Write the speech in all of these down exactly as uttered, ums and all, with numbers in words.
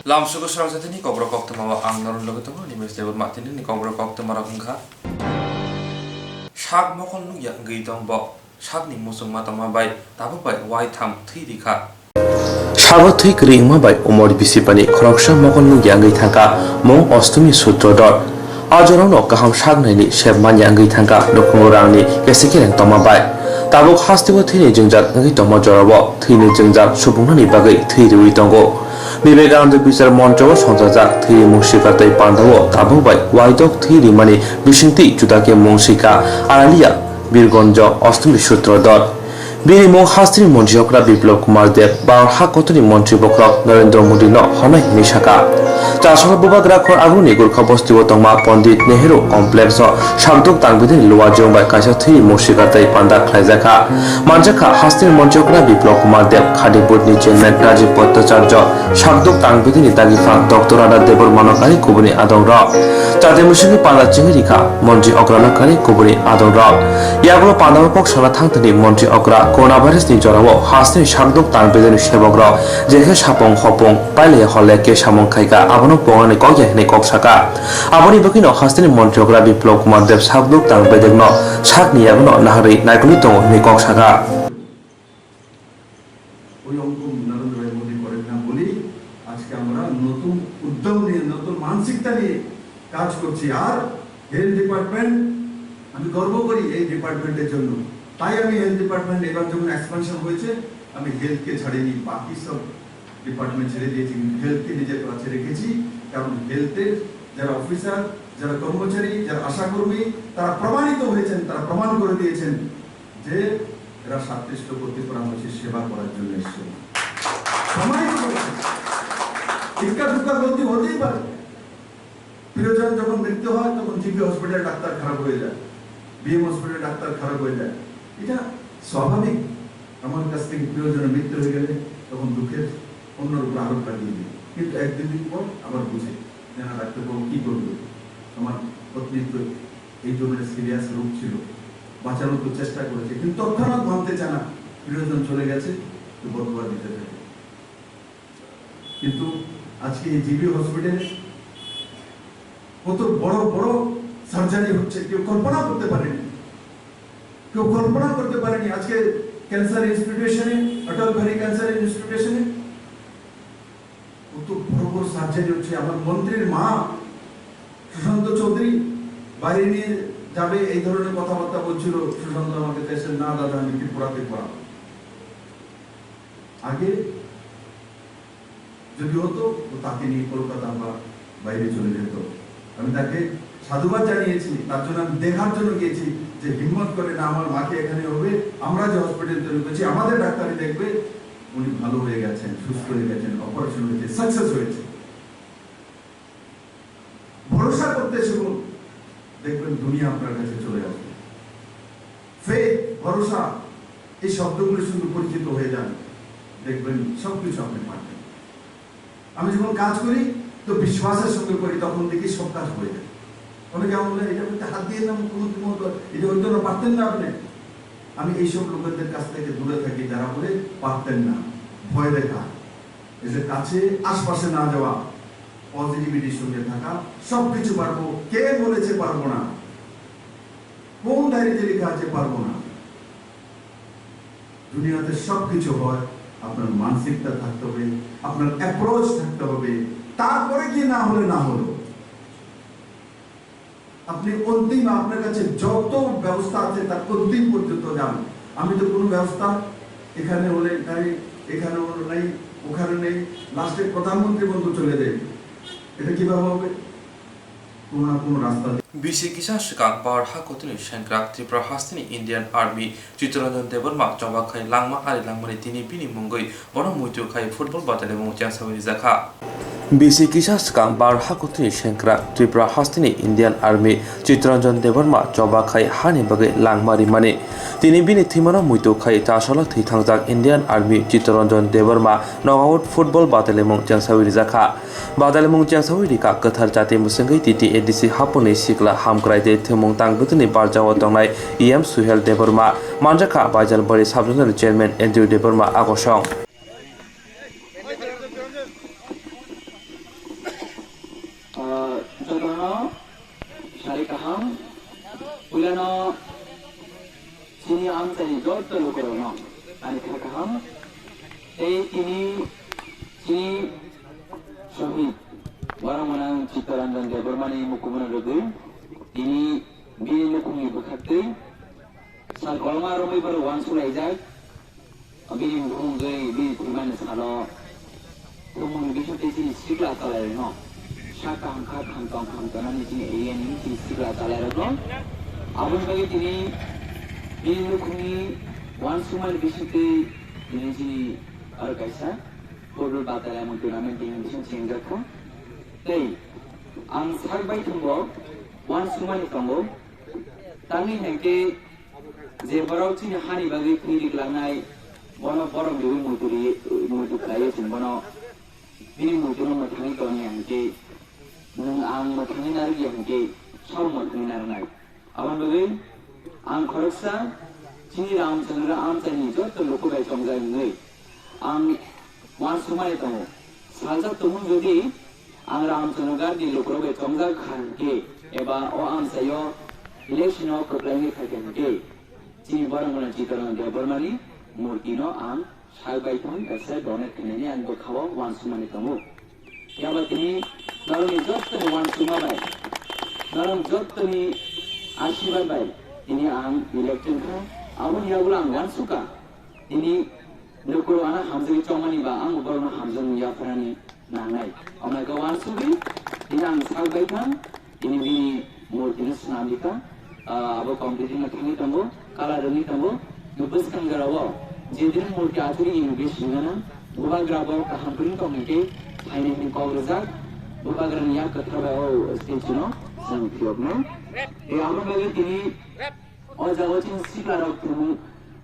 Lamsugo srok jatini kokborok koktwma o ang norok logi tongo, Nimesh Debbarma. Tinini kokborok koktwma rok wngkha: Sak mokol nukya wngwi tong bo, sakni muchungma tongma bai tabuk bai waitham thwi rikha. Sago thwi kwrwi wngma bai umor bisipani khoroksa mokol nukya wngwi thangkha, mung Ostumi Sutrodhar. A jorano kaham sak naini sep manya wngwi thangkha, nukhungo rangni kese kereng tongma bai. Tabuk hasteo thwini jwngjal wngwi tongma jorao thwini jwngjal supungnani bagwi thwi rwui tongo. Vivekananda Bichar Moncho o songchajak thwini mung swikar tei pandao tabuk bai waidok thwi rimani bisingtwi juda khe mung swika Aralia Birgonjo Ostumi Sutrodhar. Bini mung hasteni montri okra Biplab Kumar Deb, Bharat hakotorni montri bokhorok Narendra Modi no hwnwi hwnwi saka. Chasolo bubagra khor aguni Gurkha bosti o tongma Pandit Nehru Complex o sakduk tangbidini luajwng bai kaisa thwini mung swikar tei panda khlaijakha. Manjakha hasteni montri okra Biplab Kumar Deb, Khadi board ni chairman Rajiv Bhattacharya, sakduk tangbidini dagi phan Doctor Radha Debbarma no kari kubuni adong rok. Chate muchungni panda chingwi rikha, montri okra no kari kubuni adong rok. Yagulo panda o kok sana thangthani montri okra coronavirus ni jorao hasteni sakduk tangbidini sebok rok je khe sapung hopung pailaya holle khe samung khaika, abono pungani kok ya hinwi kok saka. Aboni bagwino hasteni montri okra Biplab Kumar Deb sakduk tangbidekno sakni yaguno naharwi naikolwi tongo hinwi kok saka. ওই অঙ্ক নরেন্দ্র ভাই মোদী করেন না বলেই আজকে আমরা নতুন উদ্যম নিয়ে, নতুন মানসিকতা নিয়ে কাজ করছি। আর হেলথ ডিপার্টমেন্ট, আমি গর্ব করি এই ডিপার্টমেন্টের জন্য। তাই আমি হেলথ ডিপার্টমেন্ট এবার যখন এক্সপ্যানশন হয়েছে, আমি হেলথকে ছাড়িনি, বাকি সব ডিপার্টমেন্ট ছেড়ে দিয়েছি, কিন্তু হেলথকে নিজের কাছে রেখেছি। কারণ হেলথের যারা অফিসার, যারা কর্মচারী, যারা আশাকর্মী, তারা প্রমাণিত হয়েছেন, তারা প্রমাণ করে দিয়েছেন যে এরা সাতত্রিশ লক্ষ ত্রিপুরাবাসীর সেবা করার জন্য এসেছেন। প্রমাণিত করেছেন। ইক্কা দুক্কা গলতি হতেই পারে। প্রিয়জন যখন মৃত্যু হয়, তখন জিবি হসপিটাল ডাক্তার খারাপ হয়ে যায়, বিএম হসপিটাল ডাক্তার খারাপ হয়ে যায়। এটা স্বাভাবিক। আমার কাছ থেকে প্রিয়জনের মৃত্যু হয়ে গেলে তখন দুঃখের অন্যর উপর আরোপ লাগিয়ে দিই, কিন্তু এক দুই দিন পর আবার বুঝে যে না, ডাক্তারবাবু কী করবে, আমার পত্নীর তো এই ধরনের সিরিয়াস রোগ ছিল, বাঁচানোর তো চেষ্টা করেছে, কিন্তু তৎক্ষণাৎ মানতে চায় না, প্রিয়জন চলে গেছে, তো বদদোয়া দিতে থাকে। কিন্তু আজকে এই জিবি হসপিটালে কত বড় বড় সার্জারি হচ্ছে, কেউ কল্পনা করতে পারেনি, কেউ কল্পনা করতে পারেনি। আজকে ক্যান্সার ইনস্টিটিউশনে, অটল বিহারী ক্যান্সার ইনস্টিটিউশনে কত বড় বড় সার্জারি হচ্ছে। আমার মন্ত্রীর মা সুশান্ত চৌধুরী বাইরে নিয়ে যাবে, এই ধরনের কথাবার্তা বলছিল। সুশান্ত আমাকে চাইছেন, "না দাদা, আমি ত্রিপুরাতে করাবো।" আগে যদি হতো, ও তাকে নিয়ে কলকাতা বা বাইরে চলে যেত। আমি তাকে সাধুবাদ জানিয়েছি, তার জন্য আমি দেখার জন্য গিয়েছি যে হিম্মত করে না, আমার মাকে এখানে হবে, আমরা যে হসপিটাল তৈরি করছি, আমাদের ডাক্তারই দেখবে, উনি ভালো হয়ে গেছেন, সুস্থ হয়ে গেছেন, অপারেশন হয়েছে, সাকসেস হয়েছে। ভরসা করতে শিখুন, দেখবেন দুনিয়া আপনার কাছে চলে আসবে। ফেথ, ভরসা, এই শব্দগুলি শুধু পরিচিত হয়ে যান, দেখবেন সবকিছু আপনি পারবেন। আমি যখন কাজ করি, তো বিশ্বাসের সঙ্গে করি, তখন দেখি সব কাজ হয়ে যায়। অনেকে আমার বলে, "এটা করতে হাত দিয়ে না, কোনো, কোনো, এটা হইতো না, পারতেন না আপনি।" আমি এইসব লোকেদের কাছ থেকে দূরে থাকি, যারা বলে পারতেন না, ভয় দেখা, এই যে কাছে আশপাশে না যাওয়া, পজিটিভিটির সঙ্গে থাকা, সব কিছু পারবো। কে বলেছে পারবো না? কোন ডায়েরিতে লেখা আছে পারবো না? দুনিয়াতে সব কিছু হয়, আপনার মানসিকতা থাকতে হবে, আপনার অ্যাপ্রোচ থাকতে হবে, তারপরে গিয়ে না হলে না হলো। আপনি অন্তিম, আপনার কাছে যত ব্যবস্থা আছে তার অন্তিম পর্যন্ত যান। আমি তো কোনো ব্যবস্থা এখানে হলে নাই, এখানে হলে নাই, ওখানে নেই, লাস্টে প্রধানমন্ত্রী পর্যন্ত চলে যাই। এটা কিভাবে হবে? কোনো না কোনো রাস্তা। Bisi kisa swkang Bharat hakotini sengkrak Tripura hasteni Indian Army Chittaranjan Debbarma choba khai langma ari langmani tini bini mungwi bono muitu khai football batalimung chengsawi rijakha. Bisi kisa swkang Bharat hakotini sengkrak Tripura hasteni Indian Army Chittaranjan Debbarma choba khai hani bagwi langma rimani tini bini thwimano muitu khai chasalo thwi thangjak Indian Army Chittaranjan Debbarma knockout football batalimung chengsawi rijakha. Badalimung chengsawi rikha kwthar jati mwswngwi T T A D C hapuni sikla hamkrai tei thwngmung tangbwtwni barjao tongnai E M Suhel Debbarma, manjakha Baijalbari sub-zonal chairman Andrew Debbarma a kosong. Gano chini amchaini joto lukurokno ani kha kaham tei tini chini Shahid Borok Mwnang Chittaranjan Debbarmani mukumuna rwgwi tini bini nukhungni bwkhaktwi sal kolma romwi borok uansuk laijak. Bini bumung joi bini thwimani salo tumung bising tei chini sikla chalairokno sak kaham kha kaham tong kaham tongnani chini area ni chini sikla chalairokno aboni bagwi tini bini nukhungni uansukmani bising tei tini chini aro kaisa football batalai mung tournament bini bising chengjak kha. Tei ang sak bai thumbo uansukmani tongo. Tamni hwnkhe je borok chini hani bagwi thwi riklangnai, bono borok ni bagwi muitu ri-, muitu khlaiwi chwng bono bini muitu no mwthangwi tongya hwnkhe, nwng ang mwthangwi narwkya hwnkhe, sor mwthangwi narwknai. Aboni bagwi ang khoroksa chini Ramchandra amchaini joto luku bai chongjak wngwi ang uansukmani tongo. Saljak tongmung jodi ang Ramchandra Gandhi lukurok bai chongjak kha hwnkhe eba o amchaio election o kwplai wngwi phaikha hwnkhe chini borok mwnang Chittaranjan Debbarmani murti no ang sak bai thang kaisa donate khainani ang bwkhao uansukmani tongo. Phiya ba tini norokni jottoni uansukma bai, norok jottoni asirwad bai tini ang election kha. Aboni yagulo ang uansukha tini lukurok ano hamjagwi chongmani ba ang borokno hamjakmung yapharnani nangnai. Omo hai khe uansugwi tini ang sak bai thang, tini bini murti no swnam di thang, ah, abo completing no thangwi tongo, colour rwngwi tongo. Bwskang jora o je din murti achugwi inauguration wngna, bubagra bo kaham kwrwng tong hwnkhe phainai hwnwi kok rwjak, bubagra ni yak kwthar bai o statue no chwng phiyoknai. Tei abo bagwi tini o jaga o chini sikla rok thwng,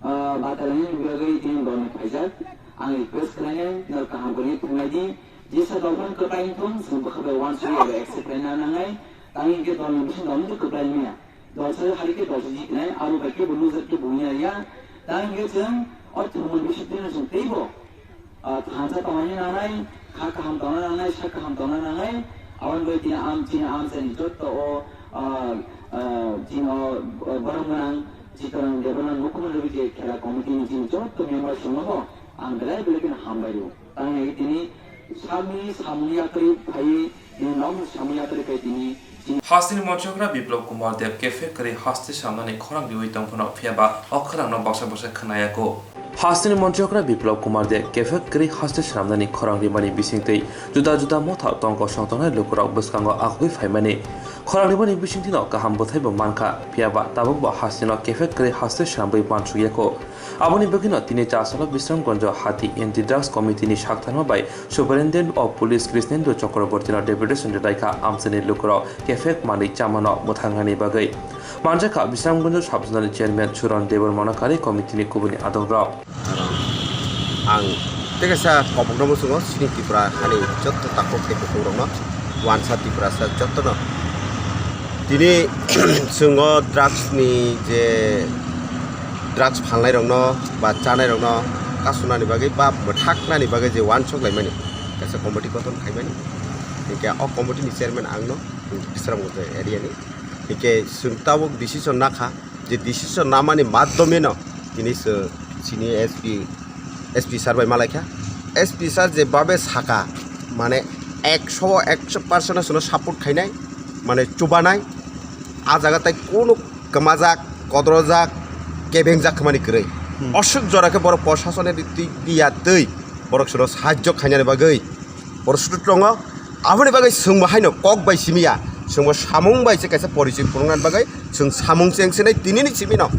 ah, batalani bagwi tini dol ni phaijak. Ang request khlainai, norok kaham kwrwngwi thwnglai di. Jesa dol phano kwplai wngthung, chwng bwkha bai uansugwi abo accept khlaina nangnai. Tamo hinkhe dol ni bising dol wngtwi kwplai manya. Dol sa hari khe dol sa jiknai, abo bai khe bo loser khe bo wngya ya. Tamo hinkhe chwng o thwngmung bising twino chwng teibo, ah, thansa tongna nangnai, kha kaham tongna nangnai, sak kaham tongna nangnai. Aboni bagwi tini am-, chini amchaini jotto o, ah, ah, chini o, ah, borok gwnang, Chittaranjan Debbarma, Mukhyamantri je khela committee ni chini jotto member songno bo ang belai belai kheno hambai rwo. Tamo hinkhe tini salni samung yakarwi phaiwi, tini nokni samung yakarwi phai tini chini Hasteni Monchokra Biplab Kumar Deb kefek kwrwi haste samnani khorang riwi tong phano, phiya ba o khorangno baksa baksa khwnaya kho. Hasteni Monchokra Biplab Kumar Deb kefek kwrwi haste samnani khorang rimani bisingtwi juda juda motha tong kosong tongnai lukurok bwskango agugwi phaimani. Khorang rimani bisingtwino kaham bwthaibo mankha, phiya ba tabukbo hasteno kefek kwrwi haste samwi mansukya kho. Aboni bagwino tini Chasalo Bisramganjo Hati Anti Drugs Committee ni saktharma bai Superintendent of Police Krishnendu Chakraborty no deputation rwlaikha amchaini lukurok kefek manwi chamano mwthangnani bagwi. Manjakha Bisramganjo Sub-Zonal ni Chairman Suran Debbarmano karwi committee ni kubuni adongrok. Ang tei kaisa kobokno muchungo chini Tripura hani jotto takhuk tei kuphungrokno, wansa Tiprasa jottono. Tini chwng o drugs ni je drugs phalnairokno ba chanairokno kasunani bagwi ba mwthaknani bagwi je uansuk laimani kaisa committee gothon khaimani. Hinkhe o committee ni chairman ang no, Bisramganj area ni. Hinkhe chwng tabuk decision nakha je decision namani madhyomeno tini chwng chini S P, S P sir bai malaikha. S P sir je babe saka, mane ekso o ekso percent no support khainai, mane chubanai. A jaga tai kunu kwmajak, kodrojak, kebengjak khamani kwrwi. Hmm. Oswk jora khe borok proshasoni twi, twi ya twi borok chwngno sahajjo khainani bagwi borok sudu tongo. Aboni bagwi chwngbo haino kok bai simi ya, chwngbo samung bai se kaisa porichoi phunuknani bagwi chwng samung chengsinai tinini simino.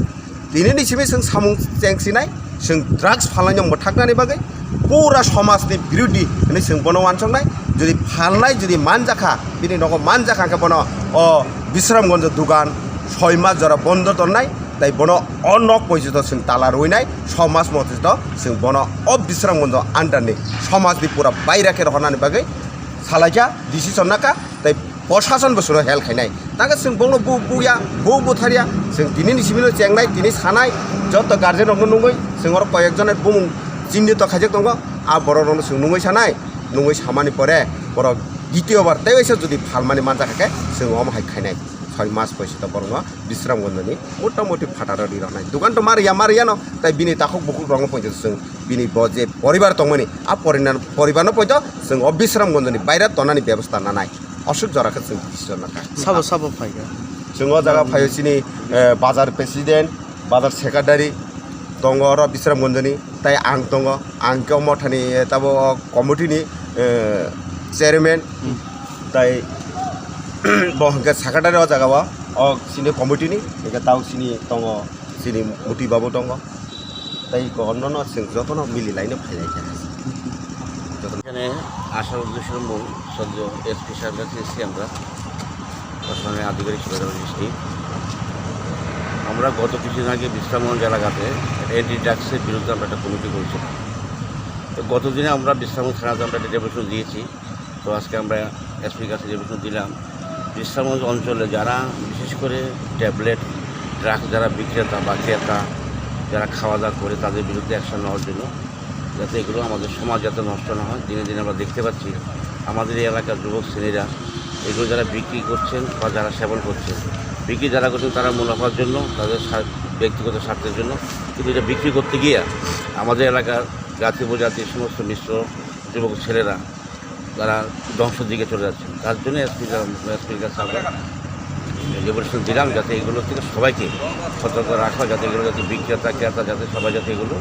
Tinini simi chwng samung chengsinai, chwng drugs phalnaino mwthaknani bagwi pura somajni birodhi hwnwi chwng bono uansuknai. Jodi phalnai, jodi manjakha, bini nogo manjakha khe bono o Bisramganjo dugan soi mas jora bondo tonnai, tai bono o nok porjonto chwng tala rwinai, somaj mote to chwng bono o Bisramganjo under ni somajni pura baira khe rohornani bagwi salaikha, decision nakha, tai proshasonbo chwngno help khainai. Takhe chwng bongno bu-, buya, bu-, butharya, chwng tinini simino chengnai, tini sanai, joto guardian rokno nungwi, chwng oro koyek jone bumung chinnito khaijak tongo, a borok rokno chwng nungwi sanai, nungwi samani pore borok ditiyo bar tei waisa jodi phalmani manjakha khe chwng omo hai khainai. Soi mas poisa to borokno Bisramganjni motamoti phataro ri rwnai. Dukan to mariya, mariyano, tai bini takhuk bukhuk rokno poito chwng bini bo je poribar tongmani, a porina-, poribarno poito chwng o Bisramganjni baira tonani bebosta nanai. Aswk jora khe chwng decision nakha. Sabo, sabo phaikha. Chwng o jaga phaio chini, eh, bazar president, bazar secretary tongo oro Bisramganjni, tai ang tongo, ang khe o mothani, eh, tabo committee ni, eh, chairman, tai bo hwnkhe secretary o jaga o, o chini committee ni, hwnkhe tao chini tongo, chini muti babu tongo, tai ko onno no chwng jotono mili laino phailai kha. এখানে আসার উদ্দেশ্য মূল সদ্য এসপি সাহেবের কাছে এসেছি আমরা, প্রশাসনের আধিকারিক সুবেদার দৃষ্টি। আমরা গত কিছুদিন আগে বিশ্রামগঞ্জ এলাকাতে অ্যান্টি ড্রাগসের বিরুদ্ধে আমরা একটা কমিটি করেছিলাম। তো গত দিনে আমরা বিশ্রামগঞ্জ থানাতে আমরা একটা ডেপুটেশন দিয়েছি। তো আজকে আমরা এসপির কাছে ডেপুটেশন দিলাম, বিশ্রামগঞ্জ অঞ্চলে যারা বিশেষ করে ট্যাবলেট, ড্রাগস যারা বিক্রেতা বা ক্রেতা, যারা খাওয়া দাওয়া করে, তাদের বিরুদ্ধে অ্যাকশন নেওয়ার জন্য, যাতে এগুলো আমাদের সমাজ যাতে নষ্ট না হয়। দিনে দিনে আমরা দেখতে পাচ্ছি আমাদের এই এলাকার যুবক শ্রেণীরা এগুলো যারা বিক্রি করছেন বা যারা সেবন করছেন, বিক্রি যারা করছেন তারা মুনাফার জন্য, তাদের স্বা-, ব্যক্তিগত স্বার্থের জন্য, কিন্তু এটা বিক্রি করতে গিয়ে আমাদের এলাকার জাতি উপজাতি সমস্ত মিশ্র যুবক ছেলেরা তারা ধ্বংসের দিকে চলে যাচ্ছে। তার জন্য এসপি, এসপির কাছে আমরা ডেপুটেশন দিলাম, যাতে এগুলো থেকে সবাইকে সতর্ক রাখা, যাতে এগুলো যাতে বিক্রেতা, ক্রেতা, যাতে সবাই যাতে এগুলো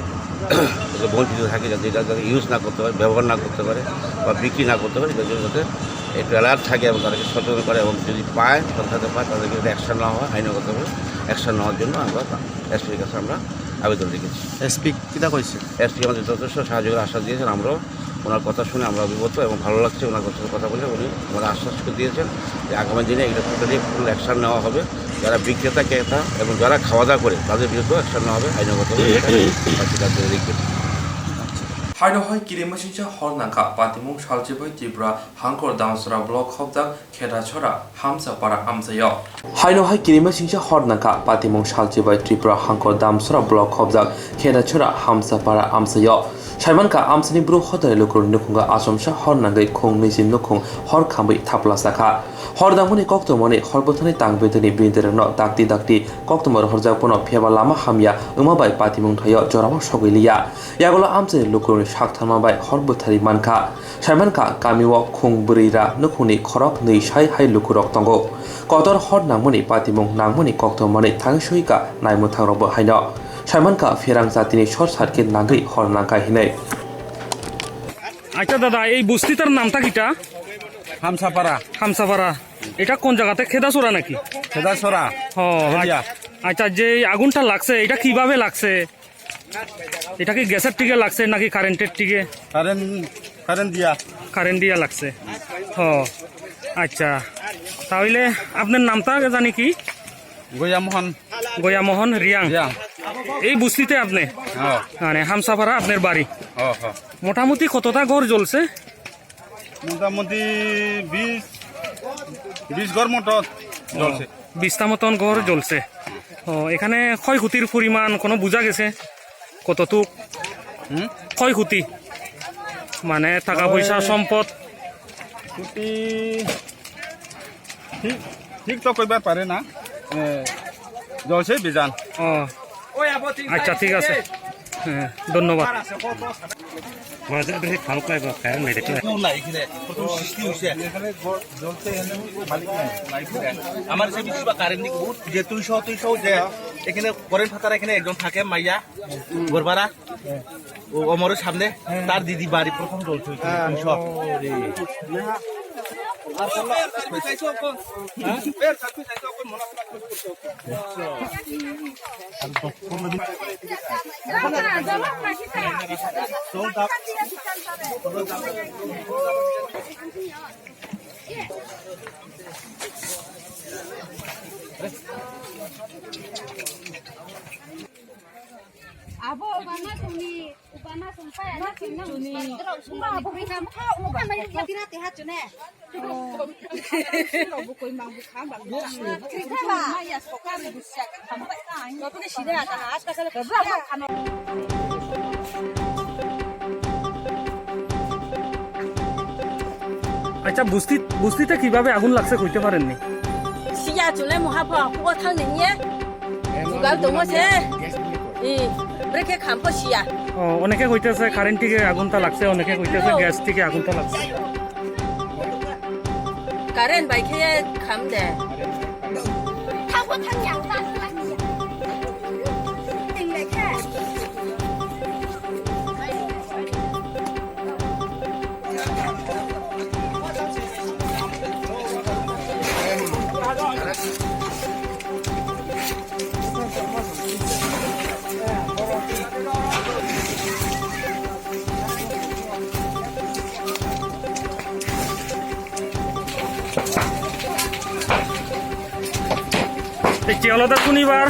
থেকে বঞ্চিত থাকে, যাতে এটা যাতে ইউজ না করতে পারে, ব্যবহার না করতে পারে বা বিক্রি না করতে পারে, এটার জন্য যাতে একটু অ্যালার্ট থাকে এবং তাদেরকে সচেতন করে এবং যদি পায়, সাথে সাথে পায়, তাদেরকে যাতে অ্যাকশন নেওয়া হয়, আইনগতভাবে অ্যাকশন নেওয়ার জন্য আমরা এসপির কাছে আমরা আবেদন রেখেছি। এসপি কিতা কইছে? এসপি আমাদের যথেষ্ট সাহায্য করার আশ্বাস দিয়েছেন, আমরাও ওনার কথা শুনে আমরা অভিভূত এবং ভালো লাগছে ওনার সাথে কথা বলে। উনি আমাদের আশ্বাস দিয়েছেন যে আগামী দিনে এটা টোটালি ফুল অ্যাকশন নেওয়া হবে। যারা বিক্রেতা, ক্রেতা এবং যারা খাওয়া দাওয়া করে তাদের বিরুদ্ধে অ্যাকশন নেওয়া হবে আইনগত। Haino hai kirimasingcha hor nangkha patimung salchibai Tripura Hangkor Damsora block khobjak Khedachora Hamsapara amchaio. Haino hai kirimasingcha hor nangkha patimung salchibai Tripura Hangkor Damsora block khobjak Khedachora Hamsapara amchaio. Saimankha amchani bru hodai lukurokni nukhungo achomsa hor nangwi khung niji nukhung hor khambwi thaplasakha. Hor nangmani koktwmani hor bwthani tang bedani bindirokno dakti dakti koktwma rohorjak bono phiyaba lama hamya wngma bai patimung thaio jorao sogwi liya. Yagulo amchani lukurokni sak tharma bai hor bwthari mankha. Saimankha, kamio khung bwrwi ra nukhungni khorok nwi sai hai lukurok tongo. Kotor hor nangmani patimung nangmani koktwmani thangwi suika naimwthangrokbo haino. Saimankha, pherang jatini short circuit nangwi hor nangkha hinwi. আচ্ছা দাদা, এই বস্তিটার নামটা কিটা? হামসাপাড়া। হামসাপাড়া। এটা কোন জায়গাতে? খেদাসোরা নাকি? খেদাসোরা। ও, হলদিয়া। আচ্ছা, যে এই আগুনটা লাগছে, এটা কিভাবে লাগছে? এটা কি গ্যাসের টিকে লাগছে নাকি কারেন্টের টিকে? কারেন্ট, কারেন্ট দিয়া। কারেন্ট দিয়া লাগছে। ও, আচ্ছা। তাহলে আপনার নামটা জানি কি? গয়া মোহন। গয়া মোহন রিয়াং। রিয়াং। এই বস্তিতে আপনি? হ্যাঁ। মানে হামসাপাড়া আপনার বাড়ি? হ্যাঁ, হ্যাঁ। মোটামুটি কতটা ঘর জ্বলছে? মোটামুটি বিশ, বিশ ঘর মতো জ্বলছে। বিশটা মতন ঘর জ্বলছে। ও, এখানে ক্ষয়ক্ষতির পরিমাণ কোনো বোঝা গেছে? কতটুক হুম? ক্ষয়ক্ষতি? মানে টাকা পয়সা, ওই সম্পদ? ক্ষতি ঠিক, ঠিক তো কইবার পারে না। এ, জ্বলছে বিজান। ও। আচ্ছা, ঠিক আছে। হ্যাঁ, ধন্যবাদ। আমার সে বিদ্যুৎ বা কারেন্ট নেই, বহুত যে দুইশো, দুইশো যে এখানে কারেন্ট ফাতারা এখানে একজন থাকে, মাইয়া, ঘরভাড়া, ও অমরের সামনে, তার দিদি বাড়ি প্রথম জ্বলছে ওইখানে, দুইশো। Abo, ubana songni, ubana songpai, ana songna songni. Songni. Songni. Songni. Songni. Songni. Songni. Songni. Songni. Songni. Songni. Songni. Songni. Songni. Songni. Songni. Songni. আচ্ছা, বস্তি, বস্তিতে কিভাবে আগুন লাগছে কইতে পারেননি? সিয়া Chunai muha pho, kubo thang ni ye. Jugal tongo se. I, brekhe kham pho siya. ও, অনেকে কইতেছে কারেন্ট থেকে আগুনটা লাগছে, অনেকে কইতেছে গ্যাস থেকে আগুনটা লাগছে। Current bai khe kham de. Thang pho thang ya, ta thang ya. Ting le khe. Tei chiyalo da sunibar.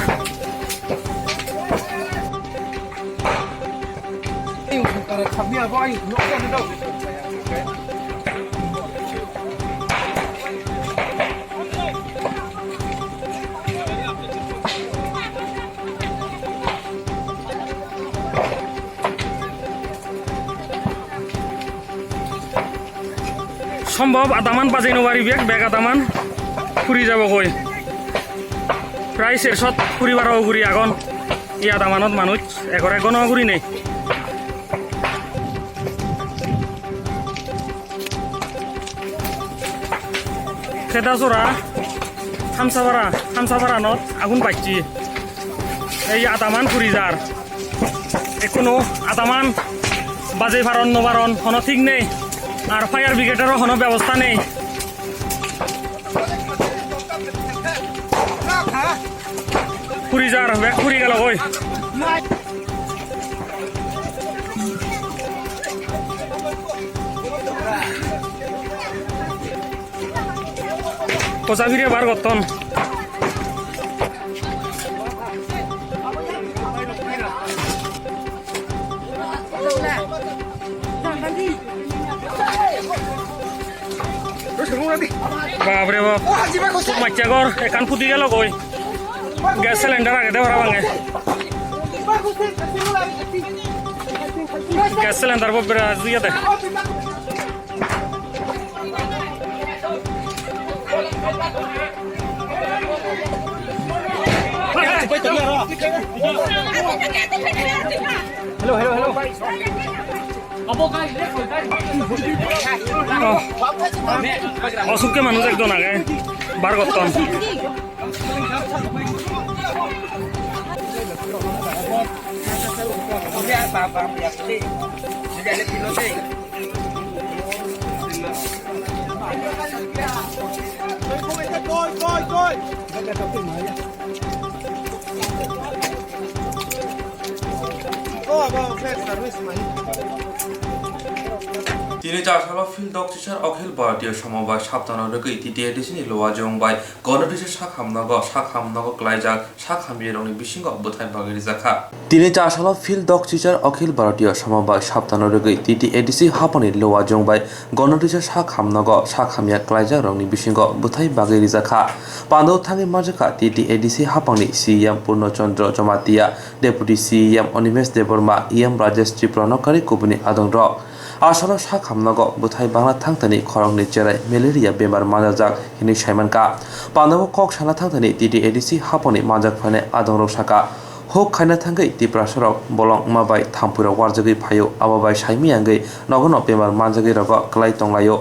Sombhob adaman bajai no pari bek, bek adaman puri jabo goi. Prai sershot puribar o guri agon. I adamanot manuj ekore gono guri nei. Khedasora, Hamsabara, Hamsabara not agun bacchi. Ei adaman puri jar. Ekono adaman bajai paron no paron hono thik nei. Ar fire brigade-ro hono bebosta nei. Puri jar, bek puri gelo goi. Kosa phire bar gotton. Bapre bap. Macha gor, ekkan pudi gelo goi. Gas cylinder agede parapang e. Gas cylinder bo bera jiyade. Hello, hello, hello. Osuk ke manuj ekjon age, bar gotton. Tini chasalo Field Dog Teacher Akhil Bharatiya Samabay saptano rwgwi T T A D C ni Luajong bai Gono Teacher sak hamnogo, sak hamnogo klaijak sak hamyarokni bisingo bwthai bagwi rijak kha. Tini chasalo Field Dog Teacher Akhil Bharatiya Samabay saptano rwgwi T T A D C haponi Luajong bai Gono Teacher sak hamnogo sak hamya klaijakrokni bisingo bwthai bagwi rijak kha. Pandao thangwi manjakha T T A D C hapangni C E M Purno Chandra Jamatia, Deputy C E M Animesh Debbarma, E M Rajesh Tripura nokari kubuni adongrok. Asalo sak hamnogo bwthai bangna thangthani khoroknwi cherai malaria bemar manjajak hinwi saimankha. Pandao kok sana thangthani T T A D C haponi manjak phainai adongrok sakha, huk khaina thangwi Tiprasarok bolong wngma bai thampui rok warjagwi phaio, abo bai saimiyangwi nogono bemar manjagwi rogo kwlai tonglaio.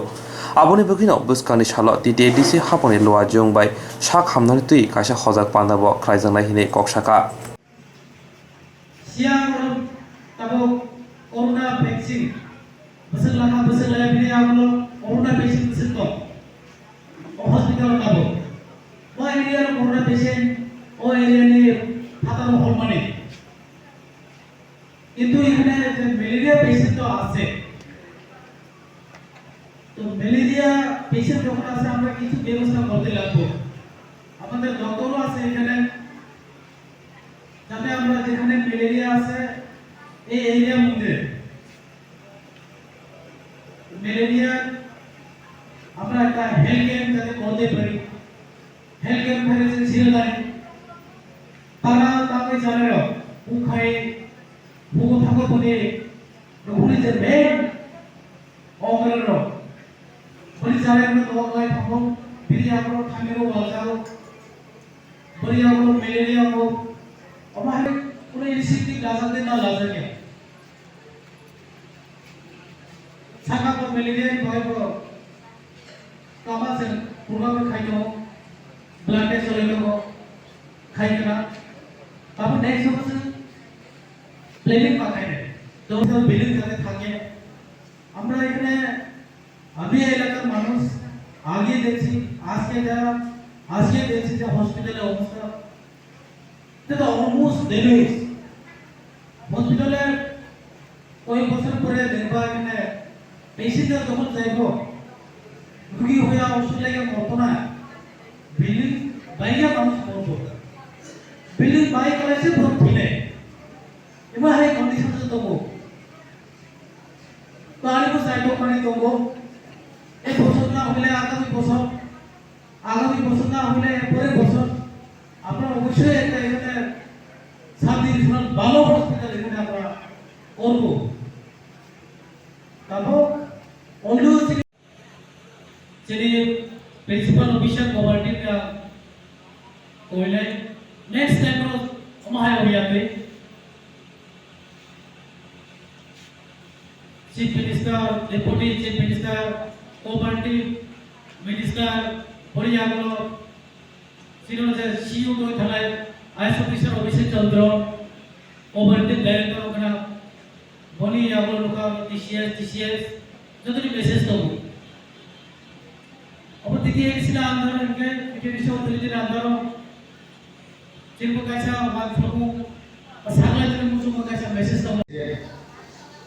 Aboni bagwino bwskangni salo T T A D C haponi Luajong bai sak hamnani twi kaisa hojak pandabo khlaijaknai hinwi kok sakha. Siang oro tabuk corona vaccine bwswk lakha bwswk laya bini yagulo corona vaccine bwswk tong. O hospital tabuk. O area ro corona patient, o area ni phataro hormani. কিন্তু এখানে যে malaria patient তো আছে, তো malaria patient যখন আছে আমরা কিছু ব্যবস্থা করতে লাগবো। আমাদের ডক্টরও আছে এখানে, যাতে আমরা যেখানে ম্যালেরিয়া আছে এই এরিয়ার মধ্যে ম্যালেরিয়া আমরা একটা হেলথ ক্যাম্প যাতে করতে পারি, হেলথ ক্যাম্প করে যে ছিল তাই তারা তাকে জানালো উখাই ভূগো থাকো পদে রঘুরি যে মেন অঙ্গরের বলি জানালো তো অনলাইন থাকো বিরিয়া করো থামিরো বাজাও Malaria o, malaria o, omo hai kuno initiative lajak de na lajak ya. Saka ko malaria ni bagwi bo kama se program khai tongo, blood test cholai tongo, khai kana. Tabo next bosor planning ba khai nai. Total billing jate thake. Amra ekhane, ami elakar manush age dekhi, ajke jara, ajke dekhi je hospital e obostha, te to almost damage. Hospital e koi bosor pore dekba ekhane, patient e jokhon jaibo, rugi hoya oshud laiya morto na, billing baiya manush morto. Billing bai kalaise borok thwinai. Ema hai condition se tongo. To ani bo sai tok mani tongo. E bosor na hole agami bosor, agami bosor na hole pore bosor. Apnara obossoi ekta ekhane sub divisional bhalo hospital ekhane apnara korbo. Tabo only Chini principal officer cooperative ka koinai next time ro omo hai oya ke chief minister, deputy chief minister, cooperative minister, bori yagulo Sino je C E O toi thalai I A S officer Abhishek Chandra, cooperative director okra, boni yago nukha T C S, T C S, jotoni message tongo. Abo titi A D C na andaro hingke, titi A D C authority na andaro, chini bo kaisa wan thangmo, ba sakla chini muchung bo kaisa message tongo.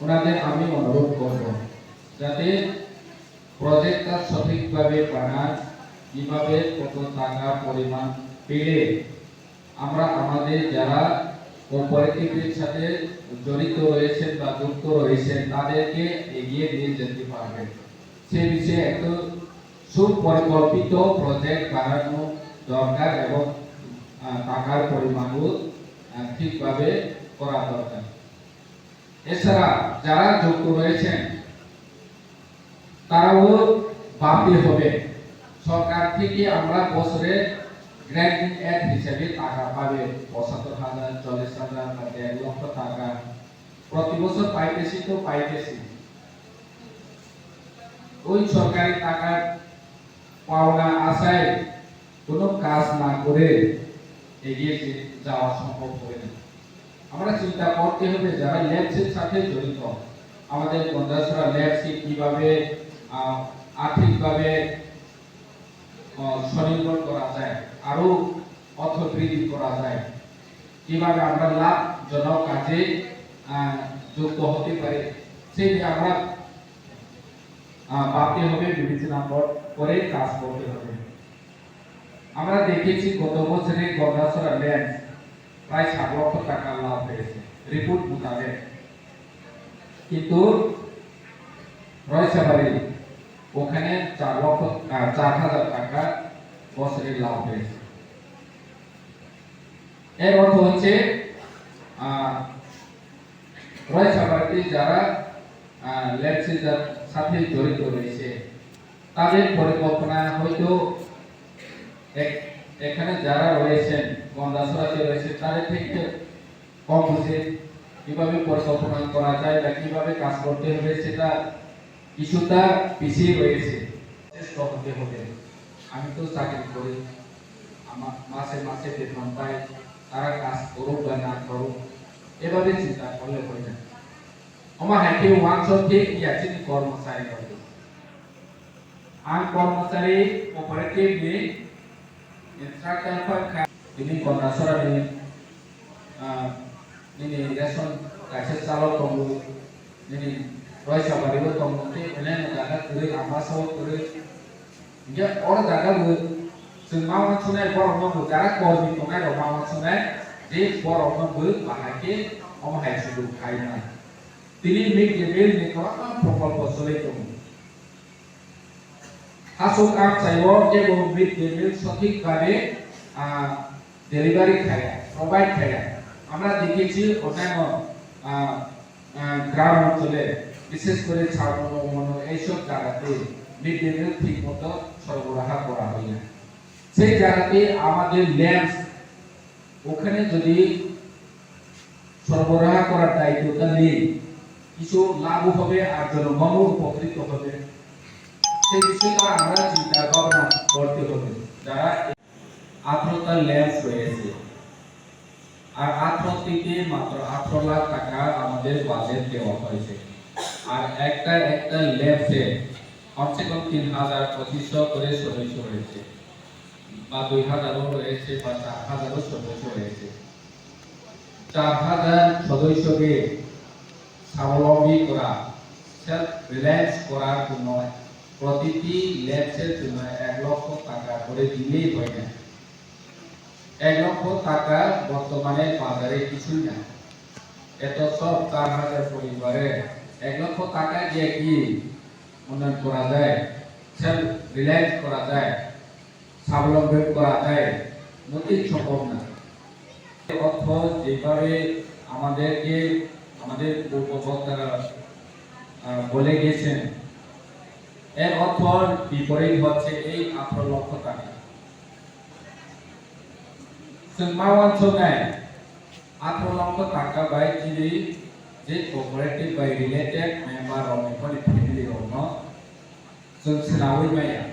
ওনাদের আমি অনুরোধ করব যাতে প্রজেক্টটা সঠিকভাবে বানান, কিভাবে কত টাকা পরিমাণ পেলে আমরা আমাদের যারা কোঅপারেটিভের সাথে জড়িত রয়েছেন বা যুক্ত রয়েছেন তাদেরকে এগিয়ে নিয়ে যেতে পারবেন। সে বিষয়ে একটু সুপরিকল্পিত প্রজেক্ট বানানো দরকার এবং, আহ, টাকার পরিমাণও, আহ, ঠিকভাবে করা দরকার। এছাড়া যারা যুক্ত রয়েছেন তারাও ভাবতে হবে, সরকার থেকে আমরা বছরে গ্র্যান্ট ইন এড হিসেবে টাকা পাবে পঁচাত্তর হাজার, চল্লিশ হাজার বা দেড় লক্ষ টাকা প্রতি বছর পাইতেছি তো পাইতেছি। ওই সরকারি টাকার পাওনা আশায় কোনো কাজ না করে এগিয়ে যে-, যাওয়া সম্ভব হবে না। আমরা চিন্তা করতে হবে যারা ল্যাম্পসের সাথে জড়িত, আমাদের গন্ডাছড়া ল্যাম্পসকে কিভাবে, আহ, আর্থিকভাবে, আহ, স্বনির্ভর করা যায়, আরো অর্থ বৃদ্ধি করা যায়, কিভাবে আমরা লাভজনক কাজে, আহ, যুক্ত হতে পারি, সেই নিয়ে আমরা, আহ, ভাবতে হবে, বিবেচনা কর-, করে কাজ করতে হবে। আমরা দেখেছি গত বছরে গন্ডাছড়া ল্যাম্পস প্রায় সাত লক্ষ টাকা লাভ হয়েছে রিপোর্ট মোতাবেক, কিন্তু রয়ছাবাড়ি ওখানে চার লক্ষ, আহ, চার হাজার টাকা বছরে লাভ হয়েছে। এর অর্থ হচ্ছে, আহ, রয়ছাবাড়িতে যারা, আহ, ল্যাম্পসের সাথে জড়িত রয়েছে, তাদের পরিকল্পনা হয়তো এক-, এখানে যারা রয়েছেন, গন্ডাছড়াতে রয়েছে, তাদের থেকে কম বুঝে কিভাবে পরিকল্পনা করা যায় বা কিভাবে কাজ করতে হবে, সেটা কিছুটা পিছিয়ে রয়েছে। চেষ্টা হতে হবে। আমি তো চাকরি করি, আমার মাসে মাসে বেতন পাই, তারা কাজ করুক বা না করুক, এভাবে চিন্তা করলে হয় না। আমার হাতে ওয়ান শট দিয়ে কি আছে, কর্মচারী করবে। Ang kormosari cooperative ni instructor pha kha. Bini Gondasora ni, ah, nini ration kaisa chalok tongo, nini Roisabari o tongo, tei onek jaga kwrwi, Ambasa o kwrwi. Hinkhe oro jaga bo chwng ma uansuknai borok no bo jaga kormi tongnai rok ma uansuknai, je borok no bo bahai khe omo hai sudu khai na. Tini mid day meal ni kwbangma prokolpo choli tongo. Hasuk amchaio kebo mid day meal sothik bhabe, ah, delivery khaya, provide khaya. Amra dekhechi onyaino, ah, ah, gram onchole, bishesh kore Chharmano, Umano, ei sob jagate mid day meal thik moto sorboraha kora hoy na. Sei jagate amader lamps ওখানে যদি সরবরাহ করার দায়িত্বটা নেই, কিছু লাভও হবে আর জনগণও উপকৃত হবে। সেই বিষয়টা আমরা চিন্তা ভাবনা করতে হবে। যারা আঠারোটা ল্যাম্প রয়েছে, আর আঠারো থেকে মাত্র আঠারো লাখ টাকা আমাদের বাজেট দেওয়া হয়েছে। আর একটা একটা ল্যাম্পে কমসে কম তিন হাজার পঁচিশশো করে সদস্য রয়েছে, বা দুই হাজারও রয়েছে, বা চার হাজারও সদস্য রয়েছে। চার হাজার সদস্যকে স্বাবলম্বী করা, সেলফ রিলায়েন্স করার জন্য প্রতিটি ল্যাম্পের জন্য এক লক্ষ টাকা করে দিলেই হয় না। এক লক্ষ টাকা বর্তমানে বাজারে কিছুই না। এত সব চার হাজার পরিবারে এক লক্ষ টাকা দিয়ে কি উন্নয়ন করা যায়, সেলফ রিলায়েন্স করা যায়, স্বাবলম্বী করা যায়? মোটেই সম্ভব না। এই অর্থ যেভাবে আমাদেরকে আমাদের পূর্ববক্তারা, আহ, বলে গেছেন, এর অর্থ বিপরীত হচ্ছে এই আঠারো লক্ষ টাকা। Chwng ma uansuknai, atharo lokho taka bai chini je cooperative bai related member rokni phone family rokno chwng swnawi maya.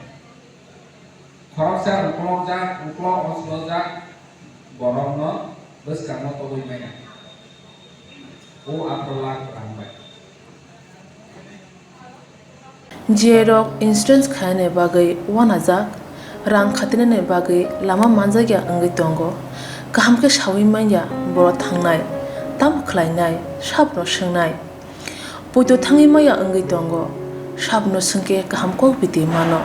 Khoroksa uklokjak, uklok oslojak borokno bwskango tobwi maya. O atharo lakh rang bai. J rok insurance khainani bagwi uanajak, rang khatinani bagwi lama manjakya wngwi tongo. Kaham khe saui manya borok thangnai, tamo khlainai, sabno swngnai. Poito thangwi manya wngwi tongo, sabno swngkhe kaham kok biti mano.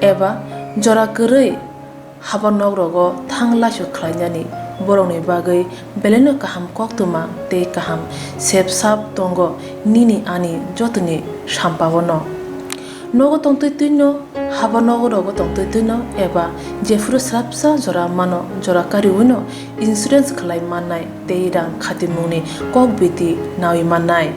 Eba jora kwrwi haba nok rogo thang laisu khlainani borokni bagwi belaino kaham koktwma tei kaham sep sap tongo nini ani jotoni sampao no. Nogo tongtwi twino, haba nogo rogo tongtwi twino eba jephuru swrapsa jora mano jora kariwino insurance khlai mannai tei rang khatimungni kok biti nawi mannai.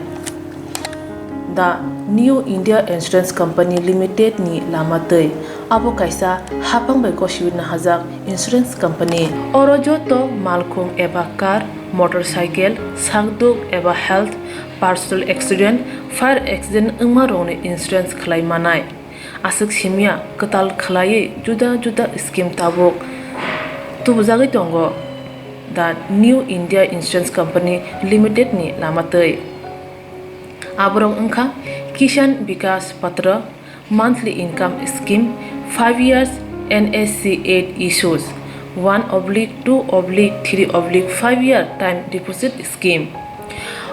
The New India Insurance Company Limited ni lama twi. Abo kaisa hapang bai gosiwi nahajak insurance company. Oro joto malkhung eba car, motorcycle, sakduk eba health, personal accident, fire accident wngma rokni insurance khlai manai. Aswk simya kwtal khlaiwi juda juda scheme tabuk tubujagwi tongo The New India Insurance Company Limited ni lama twi. Aborok wngkha Kisan Vikas Patra, monthly income scheme, five years N S C eight issues, one oblique two oblique three oblique five year time deposit scheme.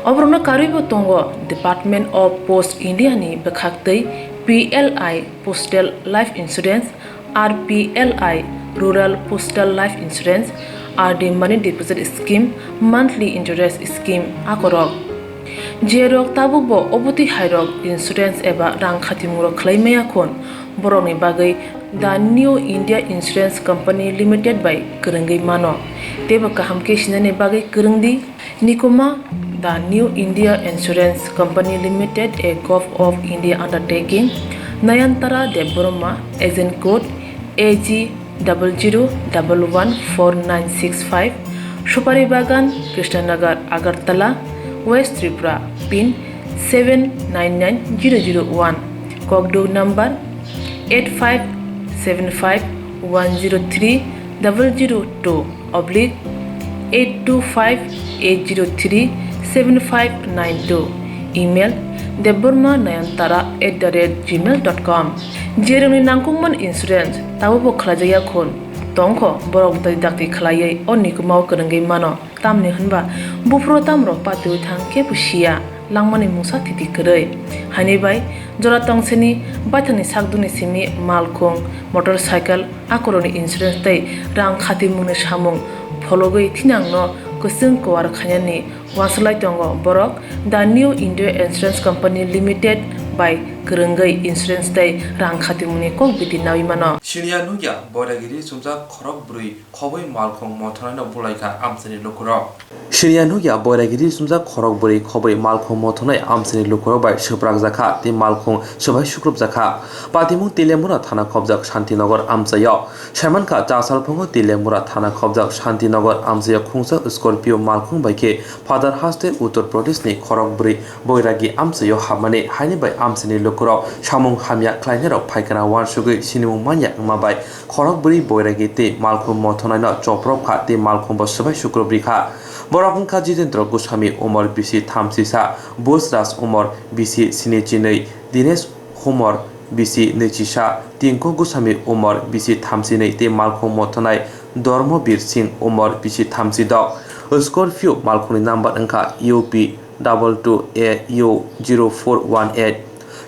Oborokno karwibo tongo Department of Post India ni bwkhaktwi P L I Postal Life Insurance, R P L I Rural Postal Life Insurance, R D Money Deposit Scheme, Monthly Interest Scheme akorok. Jerok tabukbo obotwi hairok insurance eba rang khatimungrok khlai maya khun, borokni bagwi The New India Insurance Company Limited bai kwrwngwi mano. Teibo kaham khe sinani bagwi kwrwngdi. Nikuma, The New India Insurance Company Limited, a Gov of India undertaking, Nayantara Debbarma, agent code A G double zero double one four nine six five, Supari Bagan, Krishnanagar, Agartala, West Tripura, pin seven nine nine zero zero one, kokduk number eight five seven five one zero three double zero two oblique eight two five eight zero three seven five nine two, email debbarma nayantara at the rate gmail dot com. Jerokni nangkukmani insurance tabukbo khlaijakya khun tongkho, borok dakti dakti khlaiwi o nikumao kwrwngwi mano. Tamni hwnba buphuru tamrok patiwi thang kebo siya, langmani mungsa thiti kwrwi. Haini bai jora tongsini baithangni sakduni simi malkhung, motorcycle, akorokni insurance tei rang khatimungni samung phologwi thinangno kwchwng kwar khainani uansuk lai tongo borok The New India Insurance Company Limited bai kwrwngwi insurance tei rang khatimungni kok bidi nawi mano. Siniya nukya Boiragiri sumjak khorok bwrwi khobwi malkhung mothanaino bulaikha amchaini lukurok. Siniya nukya Boiragiri sumjak khorok bwrwi khobwi malkhung mothanai amchaini lukurok bai swprakjakha tei malkhung swbai sukrupjakha. Patimung Teliamura thana khobjak Shantinagar amchaio. Saimankha, cha salphongo Teliamura thana khobjak Shantinagar amchaio khungsa Scorpio malkhung bai khe Father haste Uttar Pradeshni khorok bwrwi Boiragi amchaio hapmani haini bai amchaini lukurok samung hamya khlainairok phaikana uansugwi sinimung manya wngma bai khorok bwrwi Boiragi tei malkhung mothanaino choprok kha tei malkhungbo swbai sukrubri kha. Borok wngkha Jitendra Goswami, umor bisi thamsisa, Bhojraj, umor bisi sini chinwi, Dinesh Humor, bisi nwichisa, Tinku Goswami, umor bisi thamsinwi tei malkhung mothanai Dharmabir Singh, umor bisi thamsidok. Scorpio malkhungni number wngkha U P double two A U zero four one eight.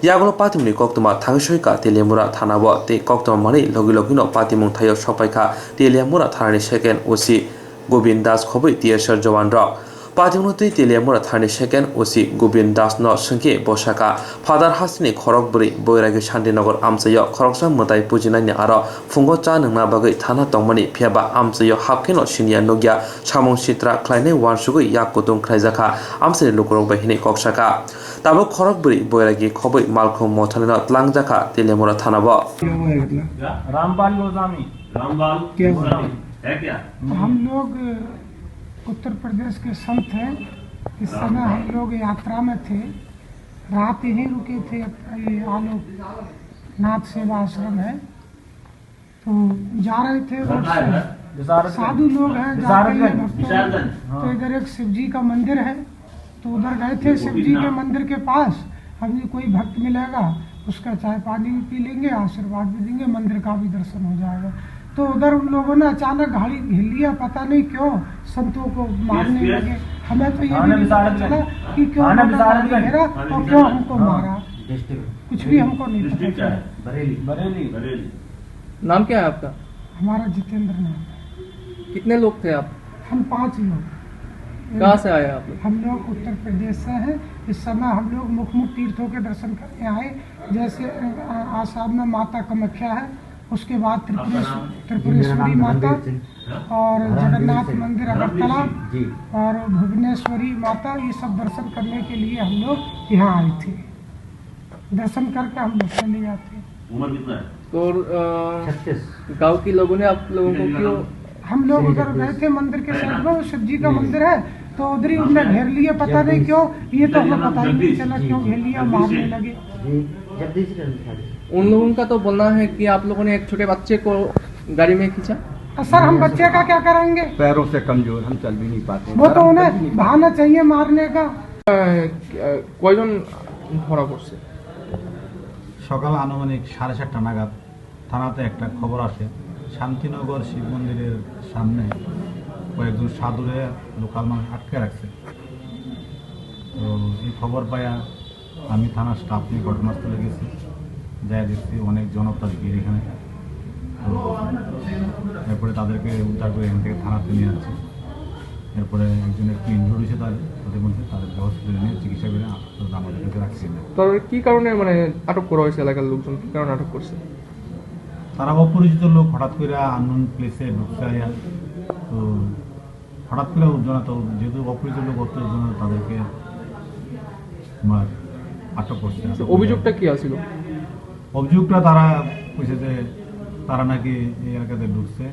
Yagulo patimungni koktwma thangwi soika Teliamura thanao tei koktwma manwi logi logino patimung thaio sokpaikha Teliamura thanani second O C Gobind Das khobwi T S R jawan rok. Patimungno twi Teliamura thanani second O C Gobind Das no swngkhe bwsaka Father hasteni khorok bwrwi Boiragi Shantinagar amchaio khoroksa mwtai pujinaini aro phungo cha nwngna bagwi thana tongmani, phiyaba amchaio hapkheno siniya nukya samung sitra khlainai uansugwi yak kutung khlaijakha amchaini lukurok bai hinwi kok saka. Tabuk khorok bwrwi Boiragi khobwi malkhung mothanino tlangjakha Teliamura thanao. Rampal गोस्वामी। रामपाल क्या हुआ? गोस्वामी है क्या? हम लोग उत्तर प्रदेश के संत हैं। इस समय हम लोग यात्रा में थे, रात यहीं रुके थे। ये आलोकनाथ सेवा आश्रम है, तो जा रहे थे रोड से। साधु लोग हैं, जाते ही भक्तों, तो इधर एक शिव जी का मंदिर है, तो उधर गए थे शिव जी के मंदिर के पास। अभी कोई भक्त मिलेगा, उसका चाय पानी भी पी लेंगे, आशीर्वाद भी देंगे, मंदिर का भी दर्शन हो जाएगा। तो उधर उन लोगों ने अचानक गाड़ी घेर लिया, पता नहीं क्यों संतों को मारने लगे। हमें तो ये भी नहीं पता चला कि क्यों उन्होंने गाड़ी घेरा और क्यों हमको मारा, कुछ भी हमको नहीं पता चला। बरेली। बरेली। नाम क्या है आपका? हमारा जितेंद्र नाम है। कितने लोग थे आप? हम पांच लोग। कहाँ से आए आप लोग? हम लोग उत्तर प्रदेश से हैं। इस समय हम लोग मुख मुख तीर्थों के दर्शन करने आए। जैसे, अ, आसाम में माता कामाख्या है, उसके बाद त्रिपुरेश-, त्रिपुरेश्वरी माता और जगन्नाथ मंदिर अगरतला और भुवनेश्वरी माता, ये सब दर्शन करने के लिए हम लोग यहाँ आए थे। दर्शन करके हम लोग चले जाते हैं। उम्र कितना है? तो, अ, छत्तीस। गांव के लोगों ने आप लोगों को क्यों? हम लोग उधर गए थे मंदिर के साइड में, वो शिव जी का मंदिर है, तो उधर ही उनने घेर लिया, पता नहीं क्यों, ये तो हमें पता ही नहीं चला क्यों घेर लिया, मारने लगे। उन लोगों का तो बोलना है कि आप लोगों ने एक छोटे बच्चे को गाड़ी में खींचा। सर, हम बच्चे का क्या करेंगे? पैरों से कमजोर, हम चल भी नहीं पाते। वो तो उन्हें बहाना चाहिए मारने का। কয়জন ধরা পড়ছে? সকাল আনুমানিক সাড়ে সাতটা নাগাদ থানাতে একটা খবর আসে, শান্তিনগর শিব মন্দিরের সামনে কয়েকজন সাধুরে লোকাল মানুষ আটকে রাখছে। তো এই খবর পাইয়া আমি থানার স্টাফ নিয়ে ঘটনাস্থলে গেছি, যাই দেখছি অনেক জনতার ভিড় এখানে। তো এরপরে তাদেরকে উদ্ধার করে এখান থেকে থানাতে নিয়ে আসছি। এরপরে একজন একটু ইনজুর্ড হয়েছে, তাদের, তাদের মধ্যে তাদেরকে হসপিটালে নিয়ে চিকিৎসা করে আপাতত আমাদের কাছে রাখছি না। তাদের কি কারণে, মানে, আটক করা হয়েছে? এলাকার লোকজন কি কারণে আটক করছে? তারা অপরিচিত লোক, হঠাৎ করে আননোন প্লেসে ঢুকছে আইয়া। তো হঠাৎ করে উজ্জ্বলতা, যেহেতু অপরিচিত লোক, অত উজ্জ্বলতা তাদেরকে তোমার আটক করছে। আটক করে অভিযোগটা কি আছিল? অভিযোগটা তারা কইছে যে তারা নাকি এই এলাকাতে ঢুকছে,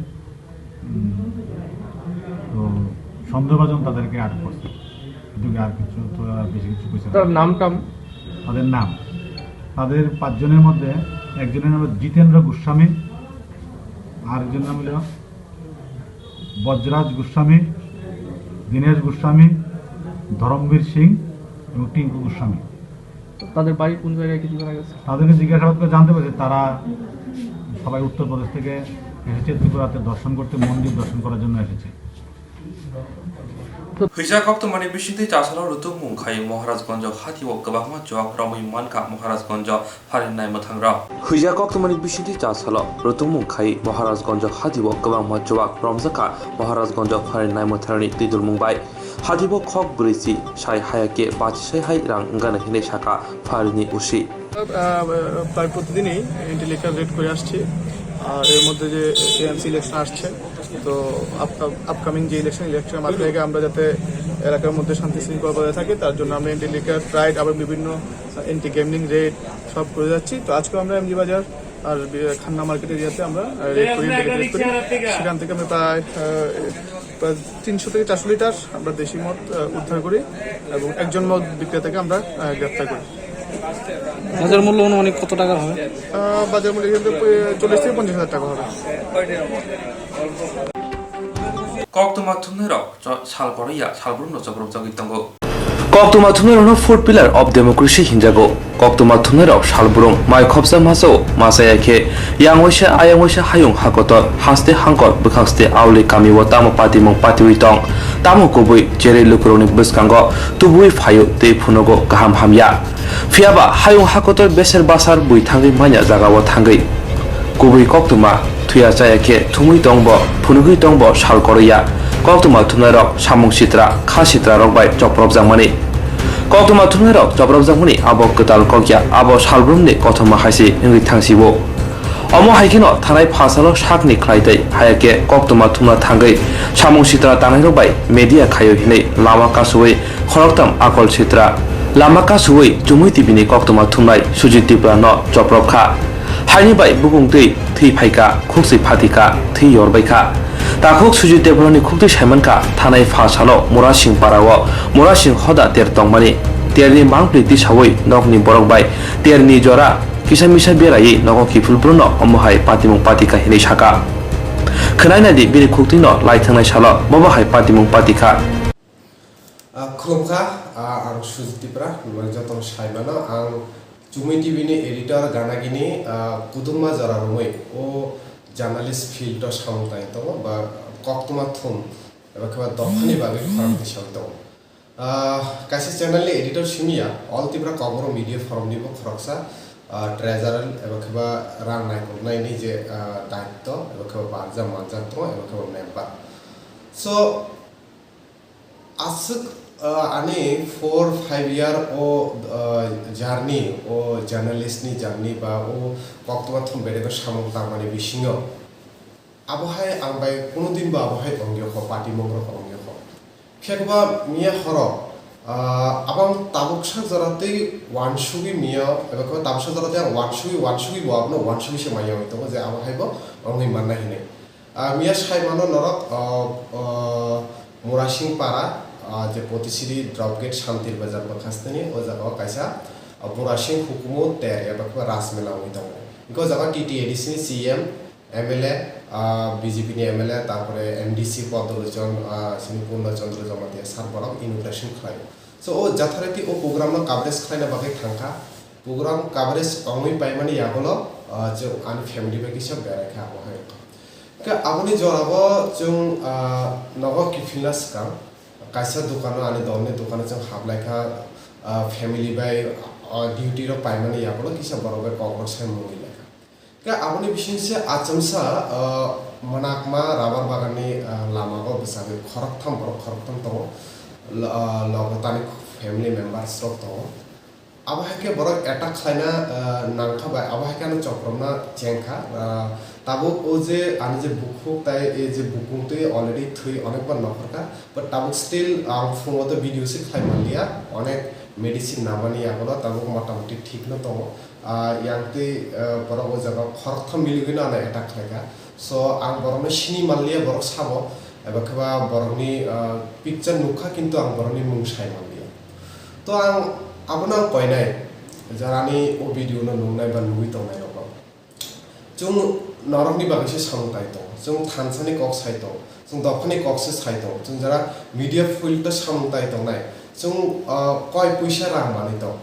উম, তো সন্দেহভাজন তাদেরকে আটক করছে। এটুকু, আর কিছু তো আর বেশি কিছু কইছে না। তার নাম টাম? তাদের নাম, তাদের পাঁচজনের মধ্যে একজনের নাম হলো জিতেন্দ্র গোস্বামী, আরেকজন নাম হলো বজ্ররাজ গোস্বামী, দীনেশ গোস্বামী, ধরমবীর সিং এবং টিঙ্কু গোস্বামী। তাদের বাড়ি কোন জায়গায় কিছু জানা গেছে? তাদেরকে জিজ্ঞাসাবাদ করে জানতে পেরেছি, তারা সবাই উত্তরপ্রদেশ থেকে এসেছে ত্রিপুরাতে দর্শন করতে, মন্দির দর্শন করার জন্য এসেছে। Hwijak koktwmani bisingtwi chasalo rwtwkmung khai Maharajganjo hatio kwbangma chuak romwi mankha Maharajganjo pharinai mwthangrok. Hwijak koktwmani bisingtwi chasalo rwtwkmung khai Maharajganjo hatio kwbangma chuak romjakha Maharajganjo pharinai mwthangrokni twidulmung bai. Hatibo khok bwrwi si sai haya khe bachi sai hai rang wngana hinwi saka pharini usi. আহ, প্রায় প্রতিদিনই anti liquor red করে আসছি। আর এর মধ্যে যে AMC election আসছে, তো আপকামিং যে ইলেকশন, ইলেকশনের মাথায় রেখে আমরা যাতে এলাকার মধ্যে শান্তি শৃঙ্খলা বজায় থাকে, তার জন্য আমরা এন্টি লিকার রাইড, আবার বিভিন্ন এন্টি গ্যামলিং রেড সব করে যাচ্ছি। তো আজকেও আমরা এমজি বাজার আর বি-, খান্না মার্কেট এরিয়াতে আমরা, আহ, রেড করি, এন্টি লিকার রেড করি। সেখান থেকে আমরা প্রায়, আহ, প্রায় তিনশো থেকে চারশো লিটার আমরা দেশি মদ, আহ, উদ্ধার করি এবং একজন মদ বিক্রেতাকে আমরা, আহ, গ্রেপ্তার করি। বাজার মূল্য অনুমানিক কত টাকার হবে? আহ, বাজার মূল্য কিন্তু, আহ, চল্লিশ থেকে পঞ্চাশ হাজার টাকা হবে। Koktwma thumnairok cho-, sal koroya salbrumno chopropjagwi tongo. Koktwma thumnairokno fourth pillar of democracy hinjago. Koktwma thumnairok salbrum mai khopsa masa-o masa ya khe, yang waisa ayang waisa hayung hakotor, haste hangkor bwkhakste auli kamio tamo patimung patiwi tong, tamo kubui cherwi lukurokni bwskango tubuwi phaio tei phunugo kaham hamya. Phiyaba hayung hakotor beser basar bui thangwi manya jagao thangwi kubui koktwma thuya chaya khe thumwi tongbo, phunugwi tongbo sal koroya. Koktwma thumnairok samung sitra, kha sitrarok bai chopropjakmani. Koktwma thumnairok chopropjakmani abo kwtal kokya, abo salbrumni kothoma hai se wngwi thangsibo. Omo hai kheno thanai phasalo sakni khlai tei haya khe koktwma thumna thangwi samung sitra tangnairok bai media khaio hinwi lama kasuwi khoroktham akol sitra lama kasuwi Chumui T V ni koktwma thumnai Sujit Tripura no choprok kha. Haini bai bukung twi thwi phaika, khukswi phatika, thwi yorbai kha. Takhuk Sujit Tripura ni khuktwi saimankha thanai pha salo Murasing para o Murasing hoda ter tongmani. Terni mangpli tisawi nokni borok bai terni jora kisa misa beraiwi nogo kiphilbruno omo hai patimung patika hinwi saka. Khwnai naidi bini khuktwino lai thangnai salo bobo hai patimung patikha. Ah, khulumkha, ah, ang Sujit Tripura, nini jotono sai mano, ang Chumui T V ni editor, ganagini, ah, kudumma jora romwi o journalist field o samung tangwi tongo, ba koktwma thum, eba khe ba dophani bagwi khorang twi sawi tongo. Ah, kaisa channel ni editor simi ya, All Tripura Kokborok Media Forum ni bo khoroksa, ah, treasurer eba khe ba rang naikolnai ni je, ah, daitto, eba khe ba barjak manjak tongo, eba khe ba member. So, aswk, ah, ani four five year o, ah, journey, o journalist ni journey ba o koktwma thum bedek o samung tangmani bisingo, abo hai ang bai kuno din bo abo hai ong yokho, patimung rok ong yokho. Khe ba miya horo, ah, abang tabuk sak jora tei wansugwi miya, eba khe tabuk sak jora tei ang wansugwi, wansugwi bo abono wansugwi se manya oi tongo je abo hai bo ongwi manna hinwi. Ah, miya sai mano norok, ah, ah, Murasing para, ah, je Potisiri drop gate Santir Bazar bwkhasteni, o jaga o kaisa, ah, Murasing hukumu ter eba khe ba Rajmela wngwi tongo. Hwnkhe o jaga T T A D C ni C M, M L A, ah, B J P ni M L A, tarpore M D C Padma Lochon, ah, sini Purna Chandra Jamatia sir borok inauguration khlai. So, o jatharaiti o program no coverage khlaina bagwi thangkha. Program coverage ongwi paimani yagulo, ah, chwng ani family bai kisa berai kha abo hai wngkha. Khe aboni jorao chwng, ah, nogo kiphilna swkang kaisa dukano, ani dolni dukano chwng hablai kha, ah, family bai, ah, duty rok paimani yagulo kisa borok bai kok rok sai mungwi lai kha. Khe aboni bisingse achomsa, ah, mwnakma rubber baganni, ah, lamao bwchagwi khoroktham borok khoroktham tongo. Lo-, ah, logo tani family members rok tongo. Abo hai khe borok attack khlaina, ah, nangkha bai, abo hai khe ano chopropna chengkha. Ah, tabuk o je ani je bukhuk tai e je bukung twi already thwi onekbar nokhorkha. But tabuk still ang phungo to video se khlai manliya, onek medicine namani yagulo tabuk motamoti thik no tongo. Ah, yang twi, ah, borok o jaga khoroktham miligwino ano attack khlaikha. So, ang borokno sini manliya, borok sabo, eba khe ba borokni, ah, picture nukha, kintu ang borokni mung sai manliya. To ang abono ang koinai, jarani o video no nungnai ba nugwi tongnai rokno. Chwng norokni bagwi se samung tai tongo, chwng thansani kok sai tongo, chwng dophani kok se sai tongo, chwng jara media field o samung tai tongnai, chwng, ah, koi puisa rang manwi tong.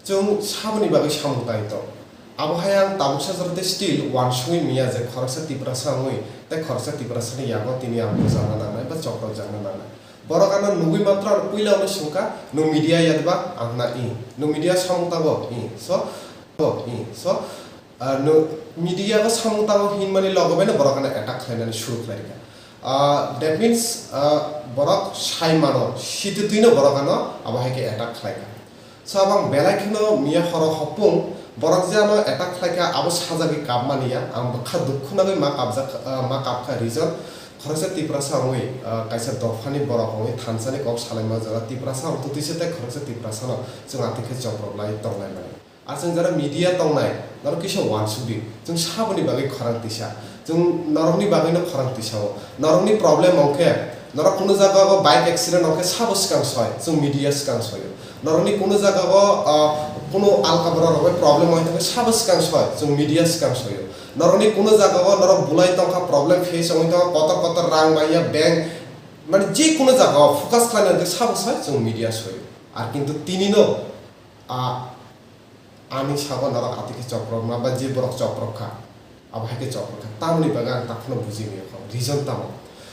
Chwng saboni bagwi samung tai tong. Abo hai ang tabuksa jora tei still wansugwi miya je khoroksa Tiprasa wngwi tei khoroksa Tiprasani yago tini ang bujakna nangnai ba chopropjakna nangnai. Borok ano nugwi matro ano puila ono swngkha, "Nwng media ya ba?" Ang hwna, "I." "Nwng media samung tango?" "I." So, i, so, ah, nwng media o samung tango hinmani logo baino borok ano attack khlainani suru khlairikha. Ah, that means, ah, borok sai mano, sititwino borok ano abo hai khe attack khlai kha. So, abang belai kheno miya horo hopung borok je ano attack khlai kha, abo sajagwi kap mani ya, ang bwkha dukhu nagwi ma kapjak, ah, ma kap kha reason. Khoroksa Tiprasa wngwi, ah, kaisa dophani borok wngwi thansani kok salaima jaga Tiprasa wng twtwi se tei khoroksa Tiprasano chwng atwi khe choprophlai tonglai mani. Ar chwng jara media tongnai, norok kisa uansuk di. Chwng saboni bagwi khorang tisa. Chwng norokni bagwino khorang tisao. Norokni problem wngkhe, norok kunu jagao bike accident wngkhe sabo swkang soi, chwng media swkang soio. Norokni kunu jagao, ah, kunu alka borok rokbai problem wngkhe sabo swkang soi, chwng media swkang soio. Norokni kunu jagao norok bulai tongkha, problem face wngwi tongkha, kotor kotor rang manya, bank, mane je kunu jagao focus khlaina wngkhe sabo soi, chwng media soio. Ar kintu tinino, ah, ani sago norok atwi khe choprokma ba je borok choprok kha, abo hai khe choprok kha. Tamoni bagwi ang takhwno buji maya kho, reason tamo.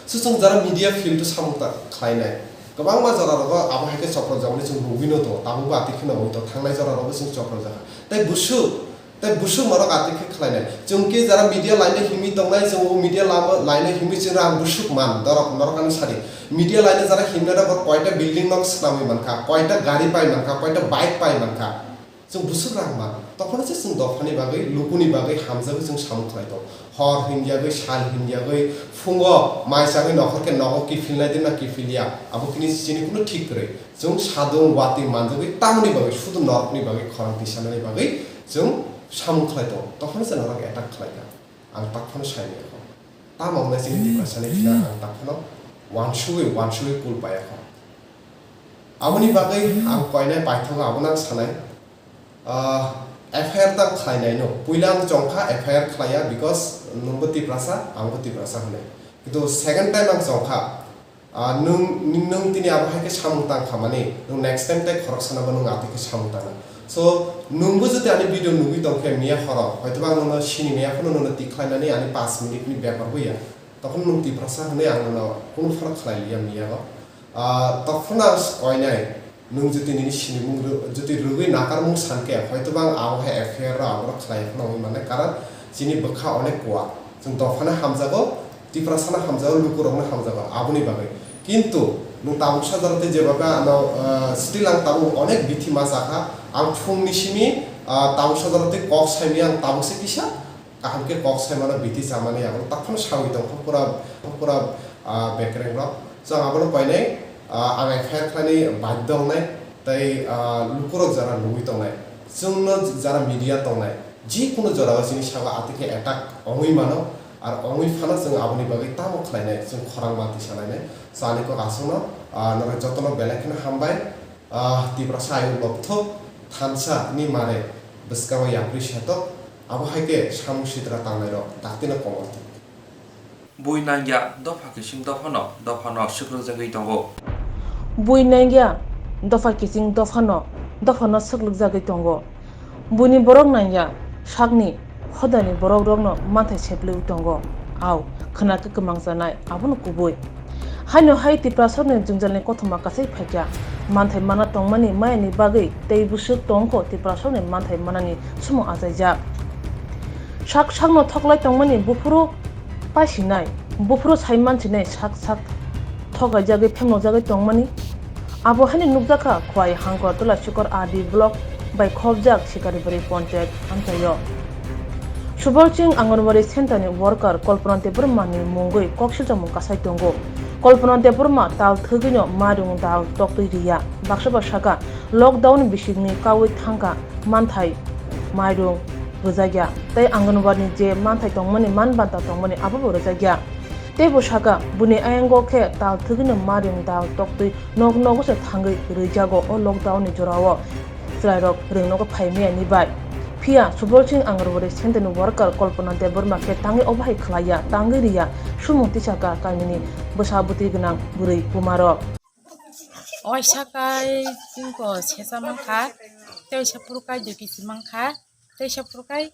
So chwng jara media field o samung ta khlainai, kwbangma jora rogo abo hai khe choprok jagoni chwng nugwino tongo, tabukbo atwi kheno oi tongo, thangnai jora rogo chwng choprok jakha. Tei busuk, tei busuk norok atwi khe khlainai. Chwng khe jara media line o himwi tongnai, chwng o media lama line o himwi chwng ang busuk man, norok, norok ano sadi. Media line o jara himnai rok koita building nok swnamwi mankha, koita gari pai mankha, koita bike pai mankha. Chwng busuk rang ma, tokhono se chwng dophani bagwi, lukuni bagwi hamjagwi chwng samung khlai tongo. Hor hinjagwi, sal hinjagwi, phungo mai chagwi nokhor khe nogo kiphilnai de na kiphilya, abo kini chini kuno thik kwrwi. Chwng sadung watwi manjagwi tamoni bagwi, sudu norokni bagwi, khorang tisanani bagwi chwng samung khlai tongo. Tokhono se norok attack khlai kha. Ang takhwno sai maya kho. Tamo wngnai chini Tiprasani thina ang takhwno uansugwi, uansugwi kul paya kho. Aboni bagwi ang koinai paithago, abono ang sanai. Ah, F I R tang khlainaino. Puila ang chongkha F I R khlaiya, because nwngbo Tiprasa, angbo Tiprasa hwnwi. Kintu second time ang chongkha, ah, nwng, nwng tini abo hai khe samung tang kha mani, nwng next time tei khoroksanabo nwng atwi khe samung tangna. So, nwngbo jodi ani video nugwi tongkhe miya horo, hoitoba ang nono sini maya phano nono tikhlainani ani paanch minute ni bepar bo ya. Tokhono nwng Tiprasa hwnwi ang nono kunu phano khlai liya miyago. Ah, tokhono ang koinai, nwng jodi nini sinimung rw-, jodi rwgwi nakarmung sankhe, hoitoba ang abo hai F I R rw aborok khlai phano wngwi mannai, karon chini bwkha onek kuwa. Chwng dophano hamjago, Tiprasano hamjago, lukurokno hamjago, aboni bagwi. Kintu nwng tabuk sajaro tei jeba khe ano, ah, still ang tabuk onek bithi ma chakha. Ang phungni simi, ah, tabuk sajaro tei kok saimwi ang tabuk se kisa kaham khe kok saimano bithi chamani abo takhwno sawi tongkha pura, pura, ah, bekreng rok. So ang abono koinai, ah, ang F I R khlainai badhyo wngnai tei, ah, lukurok jara nugwi tongnai, chwngno jara media tongnai, jikunu jorao chini saka atwi khe attack wngwi mano, ar wngwi phano chwng aboni bagwi tamo khlainai, chwng khorang ma tisa lainai. So ani kok aswkno, ah, norok jotono belai kheno hambai. Ah, Tiprasa ayuk lobthok thansa ni mare bwskango yapri setok, abo hai khe samung sitra tangnairok daktino komor thok. Bui nangya dopha kising dophano, dophano swkrwjagwi tongo. Bui nangya dopha kising dophano, dophano swkrwjagwi tongo. Buini borok nangya sakni hodani borokrokno manthai seplwi tongo. Au, khwna khe kwmang janai, abono kubui. Haino hai Tiprasokni jwngjalni kothoma kasai phaikha. Manthai mana tongmani mayani bagwi tei bwswk tongkho Tiprasokni manthai manani sumo achaijak. Sak sakno thoklai tongmani buphuru paisinai, buphuru saimansinai sak sak thokaijagwi phemnojagwi tongmani. Abo haino nukjakha Khowai Hangkor Tola Sikor R D block bai khobjak Sikaribari Ponchayat amchaio. Subolching Anganwadi Center ni worker Kalpana Debbarma ni mungwi kok silchakmung kasai tongo. Kalpana Debbarma tal thwgwino mairung dal toktwi riya. Baksa ba saka, lockdown bisingni kaui thangkha manthai mairung rwjakya, tei Anganwadi ni je manthai tongmani, man banta tongmani abobo rwjakya. Teibo saka, buni ayango khe tal thwgwino mairung dal toktwi nok nogo se thangwi rwijago o lockdown ni jorao chwrairok rwngnogo phaimaya ni bai. Phiya Subolching Anganwadi Center ni worker Kalpana Debbarma khe tangwi obo hai khlaiya, tangwi riya, sumung tisaka kamini bwsa bwtwi gwnang bwrwi bumarok. Oisa kai chwngko sesa mankha, tei oisa phuru kai dui kisi mankha, tei oisa phuru kai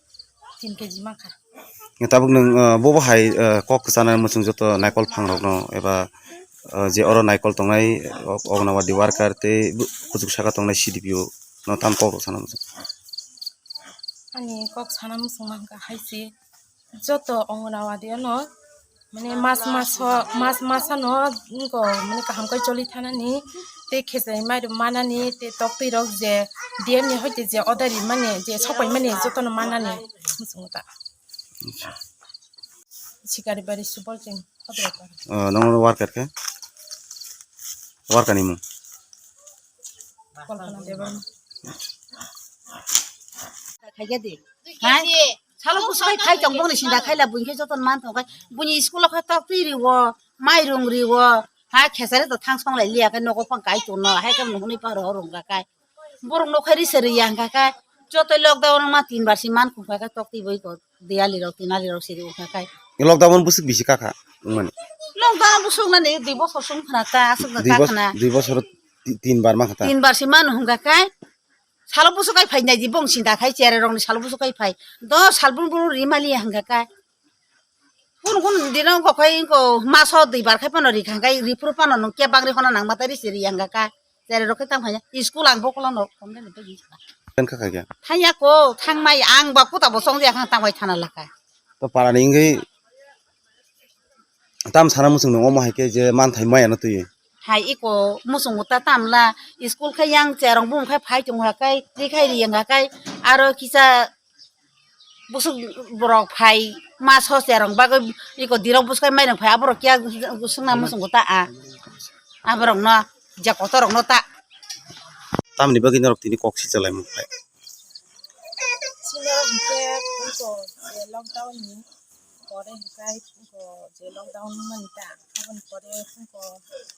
tin kg mankha. Tabuk nwng, ah, bobo hai, ah, kok kwchana muchung joto naikol phangrokno eba, ah, je oro naikol tongnai, ok-, Anganwadi worker tei bu-, kuchuk saka tongnai C D P O no tam kok rok sana muchung. Ani kok sana muchung mankha hai se, joto Anganwadi ano Mane mas maso, mas masano wngko, mane kaham khe choli thanani, tei khesai mairum manani, tei toktwi rok je D M ni hoite je order rimani, je sopai mani jotono manani, muchungo ta. Sikari bari subol cheng, Hadrapara. Ah, nang worker khe? Worker ni mung? Kalpana Debbarma. Khaikhe di. Hai? Salo busukai phai tong bongni sinda khaila buini khe joton man tong khai. Buini school o khe tok twi riwo, mairung riwo. Ha khesari to thang song lai liya khe nogo phang kai tong no. Hai khe mung hwnwi phang roho rung kha kai. Borok no khai ri sari yang kha kai. Joto lockdown ma tin bar si man khung kha kai tok twi boi ko. Diyali rok tinali rok siri wngkha kai. Lockdown busuk bisi kakha wngmani. Lockdown busuk nani dui bosor sung khna ta asuk na Dui bos-, kakha na. Dui bosor ti-, tin bar ma khata. Tin bar si manu hungka kai. Salo busuk kai phai nai di bong sinda khai chere rok ni salo busuk kai phai. Do sal bun bun ri mali hangka kai. Kun kun dino ko kai ko maso dui bar khai pano ri khang kai ri phuru pano nung kebang ri hona nang mata ri siri hangka kai. Chere rok khe tang phanya. School ang bokolo no phone de begi. Pen kha kha kya? Thanya ko thang mai ang ba kuta bo song ya khang tang bai thana laka. To para ni ngi tam sana musung no omo hai khe je man thai maya no twi. Hai iko musung ta tam la school khe yang cherong bung khai phai chung ha kai ri khai ri yang ha kai aro kisa Busuk borok phai ma so cherong bagwi iko dirok buskai mairung phai aborok kiya swngna muchungo ta a aborok no je kotor rok no ta. Tamni bagwi norok tini kok si chalai mung phai. Sino hwnkhe iko je lockdown ni pore hwnkhe iko je lockdown mani ta aboni pore iko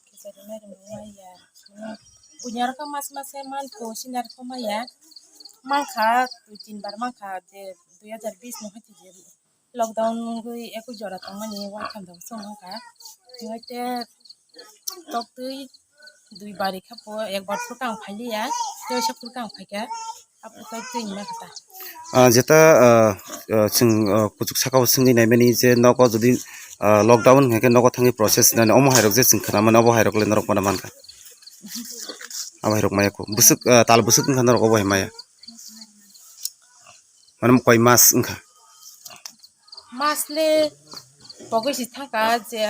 khichari mairung maya. Buini aro khe mas mase manthu senior khe maya mankha dui tin bar mankha je dui hazar bis ni hoite je lockdown wngwi ekui jora tongmani waitham dong chwng mankha. Tei toktwi dui bar khe po ek bar phuru kang phailiya tei waisa phuru kang phaikha. Aphuru khe twi ni mankha ta. Ah, jeta, ah, ah, chwng, ah, kuchuk saka o swngwi naimani je nogo jodi, ah, lockdown hwnkhe nogo thangwi process hinani omo hairok je chwng khwnamani obo hairok le norok mano mankha. Abo hai rok maya kho. Bwswk, ah, tal bwswk wngkha norok obo hai maya. Mane koi mas wngkha? Mas le pogwi si thangkha je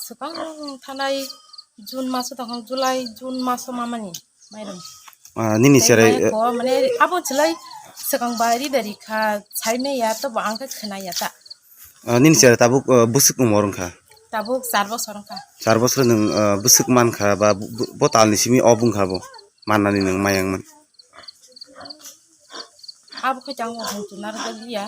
swkang thanai June maso tongkha, July, June maso mamani mairung. Ah, nini tei cherai, maya kho, mane abo chwlai swkang ba ri da ri kha, sai maya tobo ang khe khna ya ta. Ah, nini cherai tabuk, ah, bwswk umor wngkha? Tabuk char bosor wngkha. Char bosor nwng, ah, bwswk mankha ba bo, bo, bo talni simi o bwngkha bo mannani nwng mayang man. Abo khe chang bo hwn chuna rwjak liya.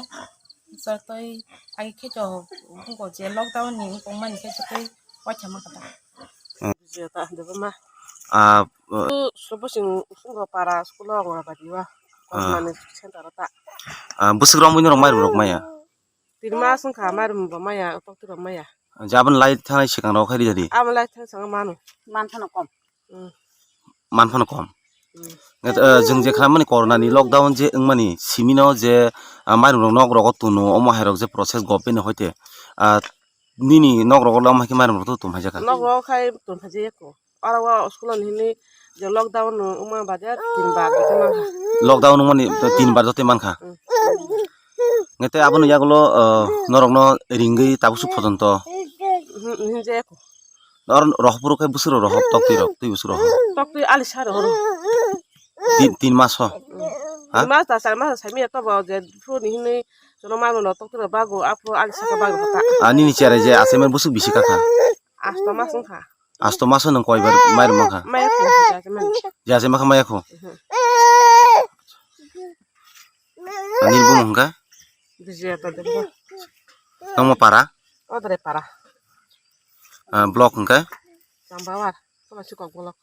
Jotoi agi khe to buko je lockdown ni wngkong mani khe jotoi waitha mankha ta. Ah. Jota debama. Ah, ah. Sobo sing sungo para school o Anganwadi o. Ah. Mani center o ta. Ah, bwswk romwi norok mairum rok maya? Tin mas wngkha mairum bo maya, tokti rok maya. Je aboni lai thanai swkang rok khai rijadi. Abo lai thang swkang manu. Man phano kom. Mm. Man phano kom. Mm. Ngat, eh, jwng je khlaimani corona ni lockdown je wngmani simino je, ah, mairum rok nok rogo tunu omo hai rok je process government ni hoite, ah, nini nok rogo omo hai khe mairum rok to tum hai jaka. Nok rogo khai tum hai jaya ko. Oro o school ni hwnwi je lockdown no wngma baade tin bar joto mankha. Lockdown wngmani tin bar joto mankha. Mm. Nge tei abono yagulo, ah, norokno ringwi tabuk suk pojonto. Mhm, mhm, je ko. Oro rohopro khe bwswk rok rohop, toktwi rok, twi bwswk rohop. Toktwi alisa rohoro. Tin, tin maso. Mm. Ha? Tin mas da char mas sai maya tobo je phuru ni hwnwi jono manu no toktwi rok bago, aphuru alisa ka bago ta. Ah, nini cherai je achaimani bwswk bisi kakha? Asto mas wngkha. Asto maso nwng koi bar mairum mankha? Maya kho, jasemani. Jasemani kha maya kho? Mhm. Ani bumung hwnkha? Bijoya Pradip. Tamo para? Odre para. Ah, block hwnkha? Chambawar. Tamo si kok block.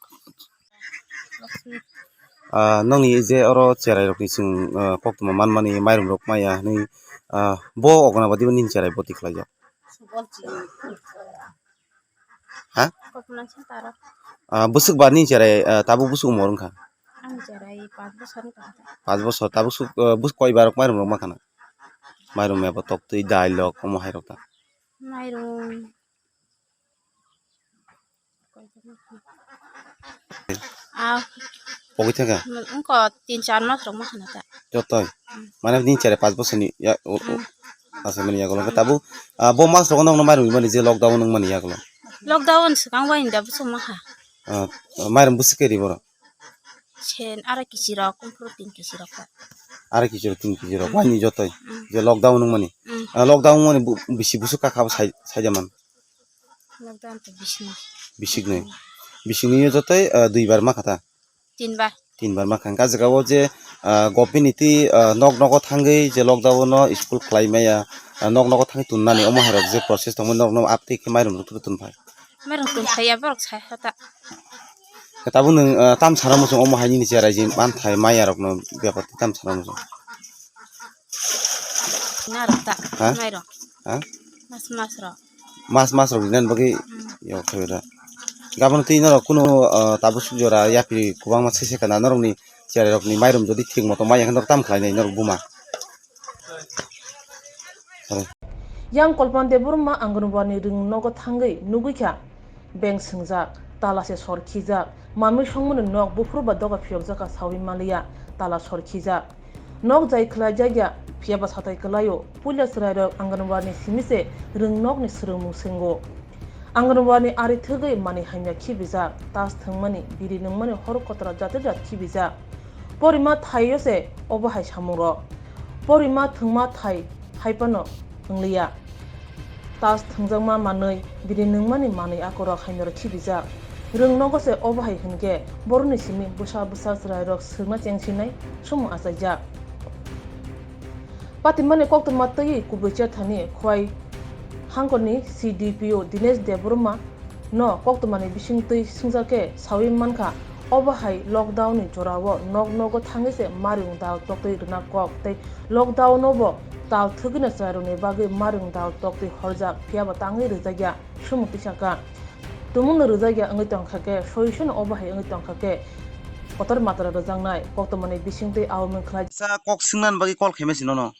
Ah, nokni je oro cherai rokni chwng, ah, koktwma manmani mairum rok maya hwnwi, ah, bo Anganwadi o nini cherai bo tikhlaijak. Ha? Kokmwnaisa taro. Ah, bwswk ba nini cherai, ah, tabuk bwswk umor wngkha? Ani cherai panch bosor wngkha. Panch bosor, tabuk suk, ah, bwswk koi barok mairum rok mankha na? Mairum eba toktwi, dailok, omo hai rok ta. Mairum. Ah. Pogwi thangkha? Wngkha tin char mas rok mankha na ta. Jotoi? Mm. Mane nini cherai panch bosorni ya, o, o, Mm. Asa mani yagulo. Khe tabuk, ah, bo mas rogo nokno mairum mani je lockdown wng mani yagulo. Lockdown swkang bai hinda bwswk maha. Ah, mairum bwswk khe ri borok? Sen arai kichi rok, kuphur tin kichi rok. Arai kichi rok, tin kichi rok. Wani jotoi. Mm. Je lockdown wng mani. Mm. Ah, lockdown wng mani bu-, bisi bwswk kakha bo sai, sai jaman. Lockdown to bising. Bisik ni. Bisik ni jotoi, ah, dui bar ma kha ta. Tin bar. Tin bar ma kha. Hwnkhe ah jaga o je, ah, government ni twi, ah, nok nogo thangwi je lockdown no school khlai maya, ah, nok nogo thangwi tun nani omo hai rok je process tongmani nok no uptake khe mairum rok tun phai. Mairum tun phai ya borok sai hota. Khe tabuk nwng, ah, tam sana muchung omo hai nini cherai je manthai maya rok no bepar twi tam sana muchung. Na rok ta. Ha? Mairum. Ha? Mas mas rok. Mas mas rok rinani bagwi Hmm. Yo khawi da. Gabon twi norok kunu, ah, tabuk suk jora yapri kwbangma se se kana norokni cherai rokni mairum jodi thik moto maya khe norok tam khlainai norok buma. Yang Kalpana Debbarma Anganwadi ni rwng nogo thangwi nugwi kha, beng swngjak, tala se sor khijak, manwi songmani nok buphuru ba doga phiyokjak kha sawi manliya, tala sor khijak. Nok jai khlai jakya, phiya ba satai kwlaio, puila chwrairok Anganwadi ni simi se rwng nokni swrwngmung swngo. Anganwadi ni ari thwgwi manwi hamya khibijak, tas thwngmani, biri nungmani hor kotora jate jat khibijak. Porima thaio se obo hai samungrok. Porima thwngma thai hai phano wngliya. Tas thwngjakma manwi, biri nungmani manwi akorok hamyarok khibijak. Rwng nogo se obo hai hwnkhe borokni simi bwsa bwsa chwrairok swrwngna chengsinai sumung achaijak. Patimani koktwma twiwi kubui chethani Khowai hangkorni C D P O Dinesh Debbarma no koktwmani bisingtwi swngjak khe sawi mankha, obo hai lockdown ni jorao nok nogo thangwi se mairum dal toktwi rwna kok tei lockdown no bo tal thwgwino chwrairokni bagwi mairum dal toktwi horjak, phiyaba tangwi rwjakya. Sumung tisaka. Tumungno rwjakya wngwi tongkha khe, soi sono obo hai wngwi tongkha khe, kotor matra rwjaknai koktwmani bisingtwi abo mungkhlai. Sa kok swngnani bagwi call khaima si nono.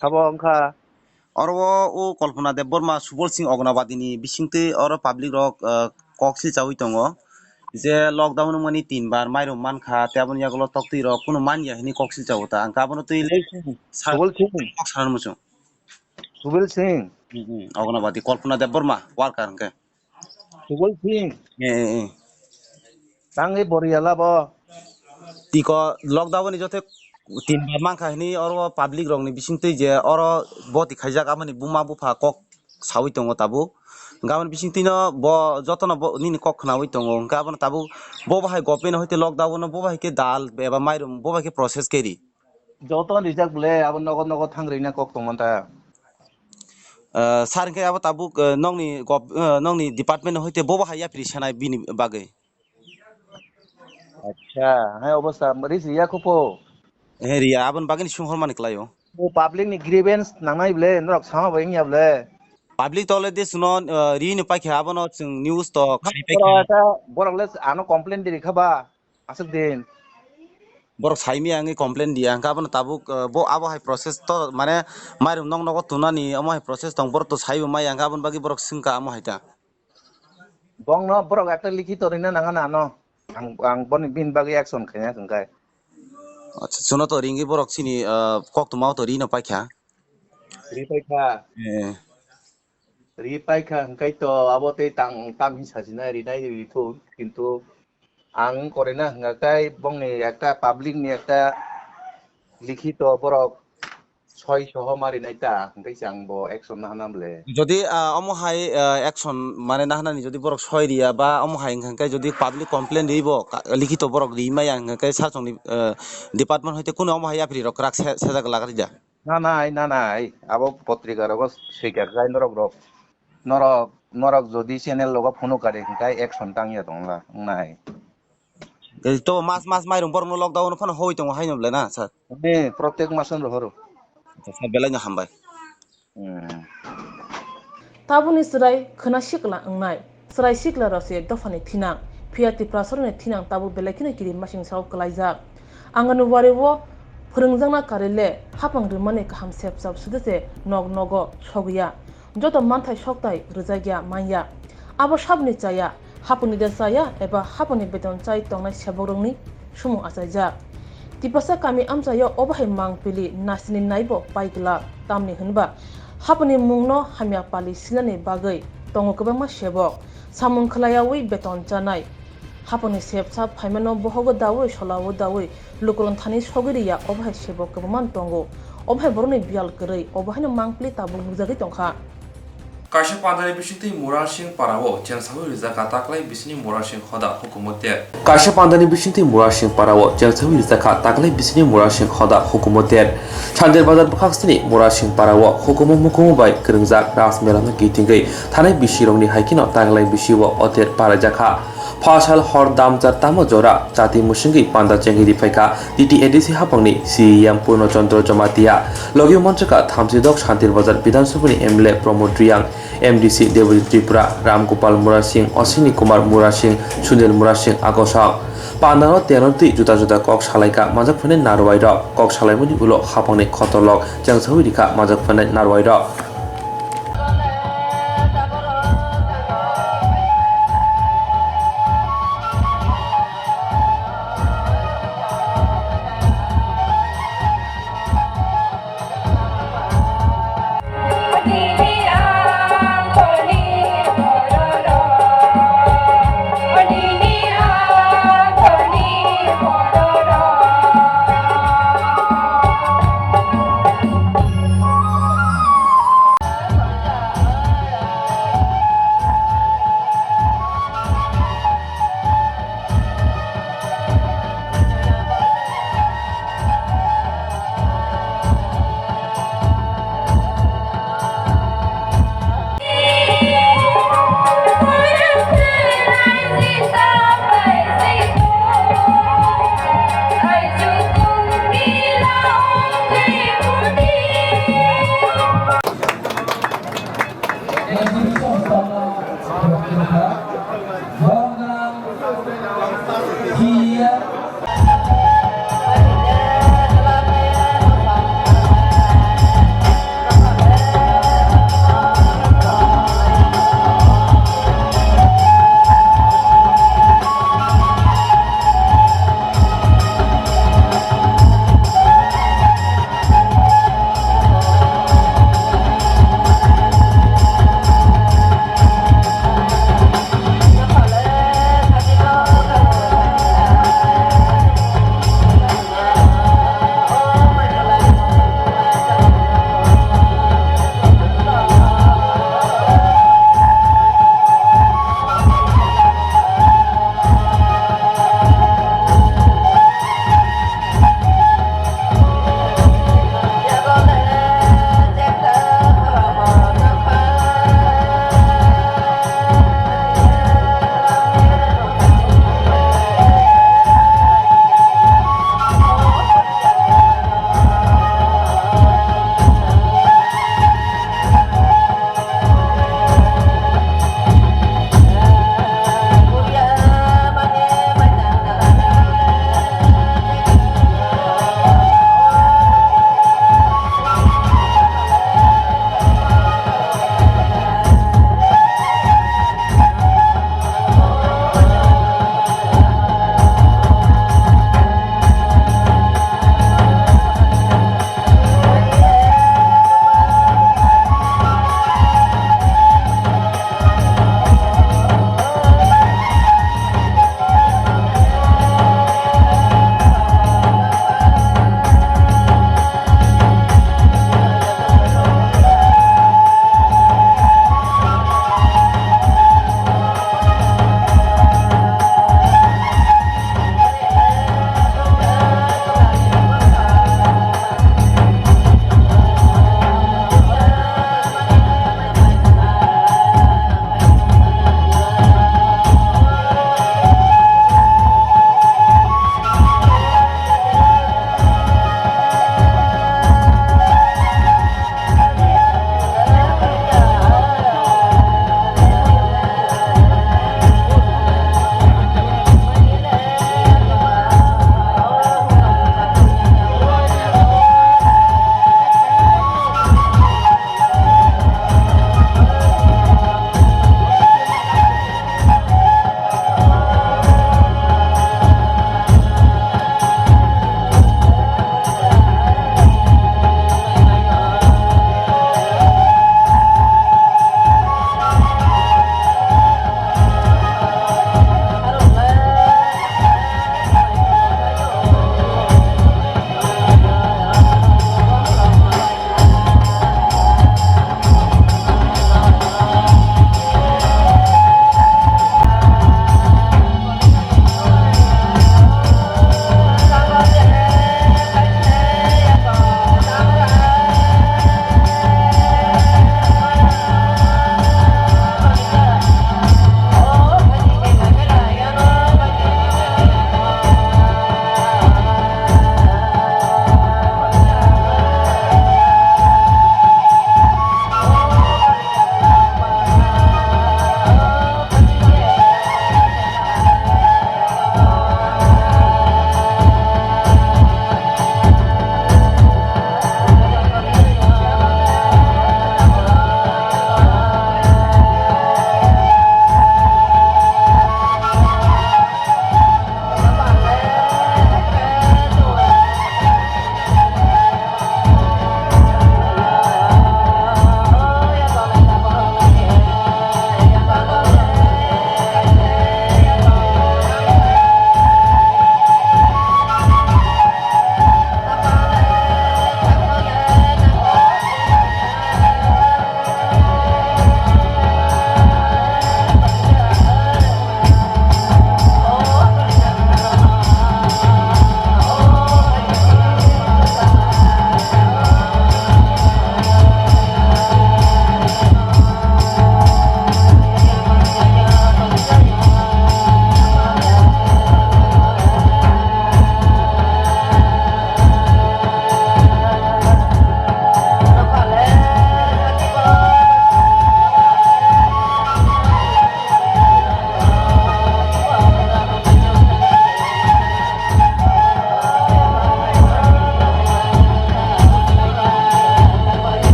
Sabo wngkha. Oro o, o Kalpana Debbarma, Subol Singh Aganwadi ni bisingtwi oro public rok, ah, kok silchawi tongo. Je lockdown wngmani tin bar mairum mankha, tei aboni yagulo toktwi rok kunu manya hwnwi kok silchawo ta. Ang abono twi Subol Singh. Sa-, Subol Singh. Kok sanani muchung. Subol Singh. Hmm, hmm. Aganwadi Kalpana Debbarma, worker hwnkhe. Subol Singh. Eh, eh, eh. Tangwi boriya labo. Tiko lockdown ni jote tin bar mankha hwnwi oro public rokni bisingtwi je oro boti khaijak aboni buma bupha kok sawi tongo tabuk. Hwnkhe aboni bisingtwino bo jotono bo nini kok khnawi tongo. Hwnkhe abono tabuk bo bahai government hoite lockdown no bo bahai khe dal eba mairum bo bahai khe process khe ri. Joto rijak bole, abo nogo nogo thang rina kok tongmanta. Ah, sir, hwnkhe abo tabuk, ah, nokni gov-, ah, nokni department hoite bobo hai yapri sanai bini bagwi. Acha, hai obosta, ris riya khupo. Eh, riya, aboni bagwi ni sung hormani kwlaio. O public ni grievance nangnai bole, norok sama bai wngya bole. Public to already suno, ah, ri ni paikha abono chwng news to khai paikha. Borok le ano complain diri khaba. Aswk din. Borok saimaya wngwi complain diya, hwnkhe abono tabuk, uh, bo abo hai process to, mane, mairum nok nogo tunani omo hai process tong, borok to saibo maya, hwnkhe aboni bagwi borok swngkha amo hai ta. Bongno borok ekta likhito rina nangani ano. Ang, ang boni bini bagwi action khaina hwnkhe. Acha, chuno to ringwi borok chini, uh, koktwmao to rino paikha. Ri paikha. Eh. Ri paikha hwnkhe to abo tei tang tam hin sajina rinai ri thun, kintu ang korina hwnkha khe bongni ekta public ni ekta likhito borok soi soho ma rinai ta, hwnkhe se ang bo action nahana bole. Jodi, ah, omo hai, ah, action mane nahanani jodi borok soi riya ba omo hai hwnkha khe jodi public complaint ribo ka-, likhito borok ri maya hwnkha khe sachongni, ah, department hoite kunu omo hai yapri rok kwrak se-, sejak lagarida. Na nai, na nai, abo potrika rogo swikar khai norok rok. Norok, norok jodi channel rogo phunuk kari hwnkhe action tangya tongla, wngnai. Eh, to mas, mas mairum borokno lockdown phano hoi tongo haino bole na, sir? Eh, protek masan rohoro. Acha, sir, belai no hambai. Hmm. Tabukni chwrai khwna sikla wngnai. Chwrai sikla rok se dophani thinang, phiya Tiprasarokni thinang tabuk belai kheno kiri masing sao kwlaijak. Anganwadi o phwrwngjakna karwi le hapang rwmani kaham sepchap sudese nok nogo sogya. Joto manthai soktai rwjakya manya. Abo saboni chaya, hapangni de chaya eba hapangni beton chai tongnai sebokrokni sumung achaijak. Tiprasa kami amchaio obo hai mangpili nasini naibo pai glak, tamni hwnba haponi mungno hamya pali sinani bagwi tongo kwbangma sebok. Samung khwlaiyawi beton chanai. Haponi sep sap phaimano bohogo dawi, solao dawi, lukurok thani sogwi riya, obo hai sebok kwbangma tongo. Obo hai borokni biyal kwrwi, obo haino mangpili tabuk nukjagwi tongkha. Kaisa pandani bisingtwi Murasing parao chengsawi rijak kha taklai bisini Murasing hoda hukumu ter. Kaisa pandani bisingtwi Murasing parao chengsawi rijak kha taklai bisini Murasing hoda hukumu ter. Sandir Bazar bwkhak sini Murasing parao hukumu mukumu bai kwrwngjak Raj Mela no kitingwi thanai bisirokni hai kheno taklai bisio o ter paraijak kha. Phasal hor damchar tamo jora chati musingwi panda chengwi riphaikha T T A D C haphangni C E M Purno Chandra Jamatia. Logi manchakha thamsidok Santir Bazar Bidhan Sabhani M L A Pramod Reang, M D C Debojit Tripura, Ram Gopal Murasing, Ashwini Kumar Murasing, Sunil Murasing agosong. Pandano tenor twi juda juda kok salaikha manjak phainai narwai rok. Kok salaimani ulo haphangni khotolok chengsawi rikha manjak phainai narwai rok.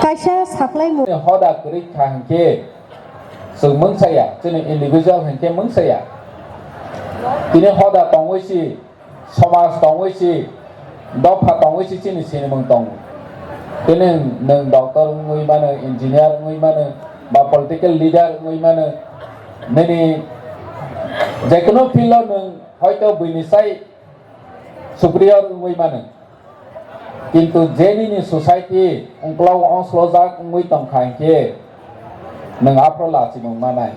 Kaisa saklai mu. Hoda kwrwi kha hinkhe chwng mungsaya, chini individual hinkhe mungsaya. Tini hoda tongwi si, somaj tongwi si, dopha tongwi si chini sinimung tongo. Tini nwng doctor wngwi mano, engineer wngwi mano, ba political leader wngwi mano. Nini jekono field o nwng hoito buini sai superior wngwi mano. Kintu je nini society ungkolog ongslojak wngwi tongkha hinkhe nwng aphro lachimung manai.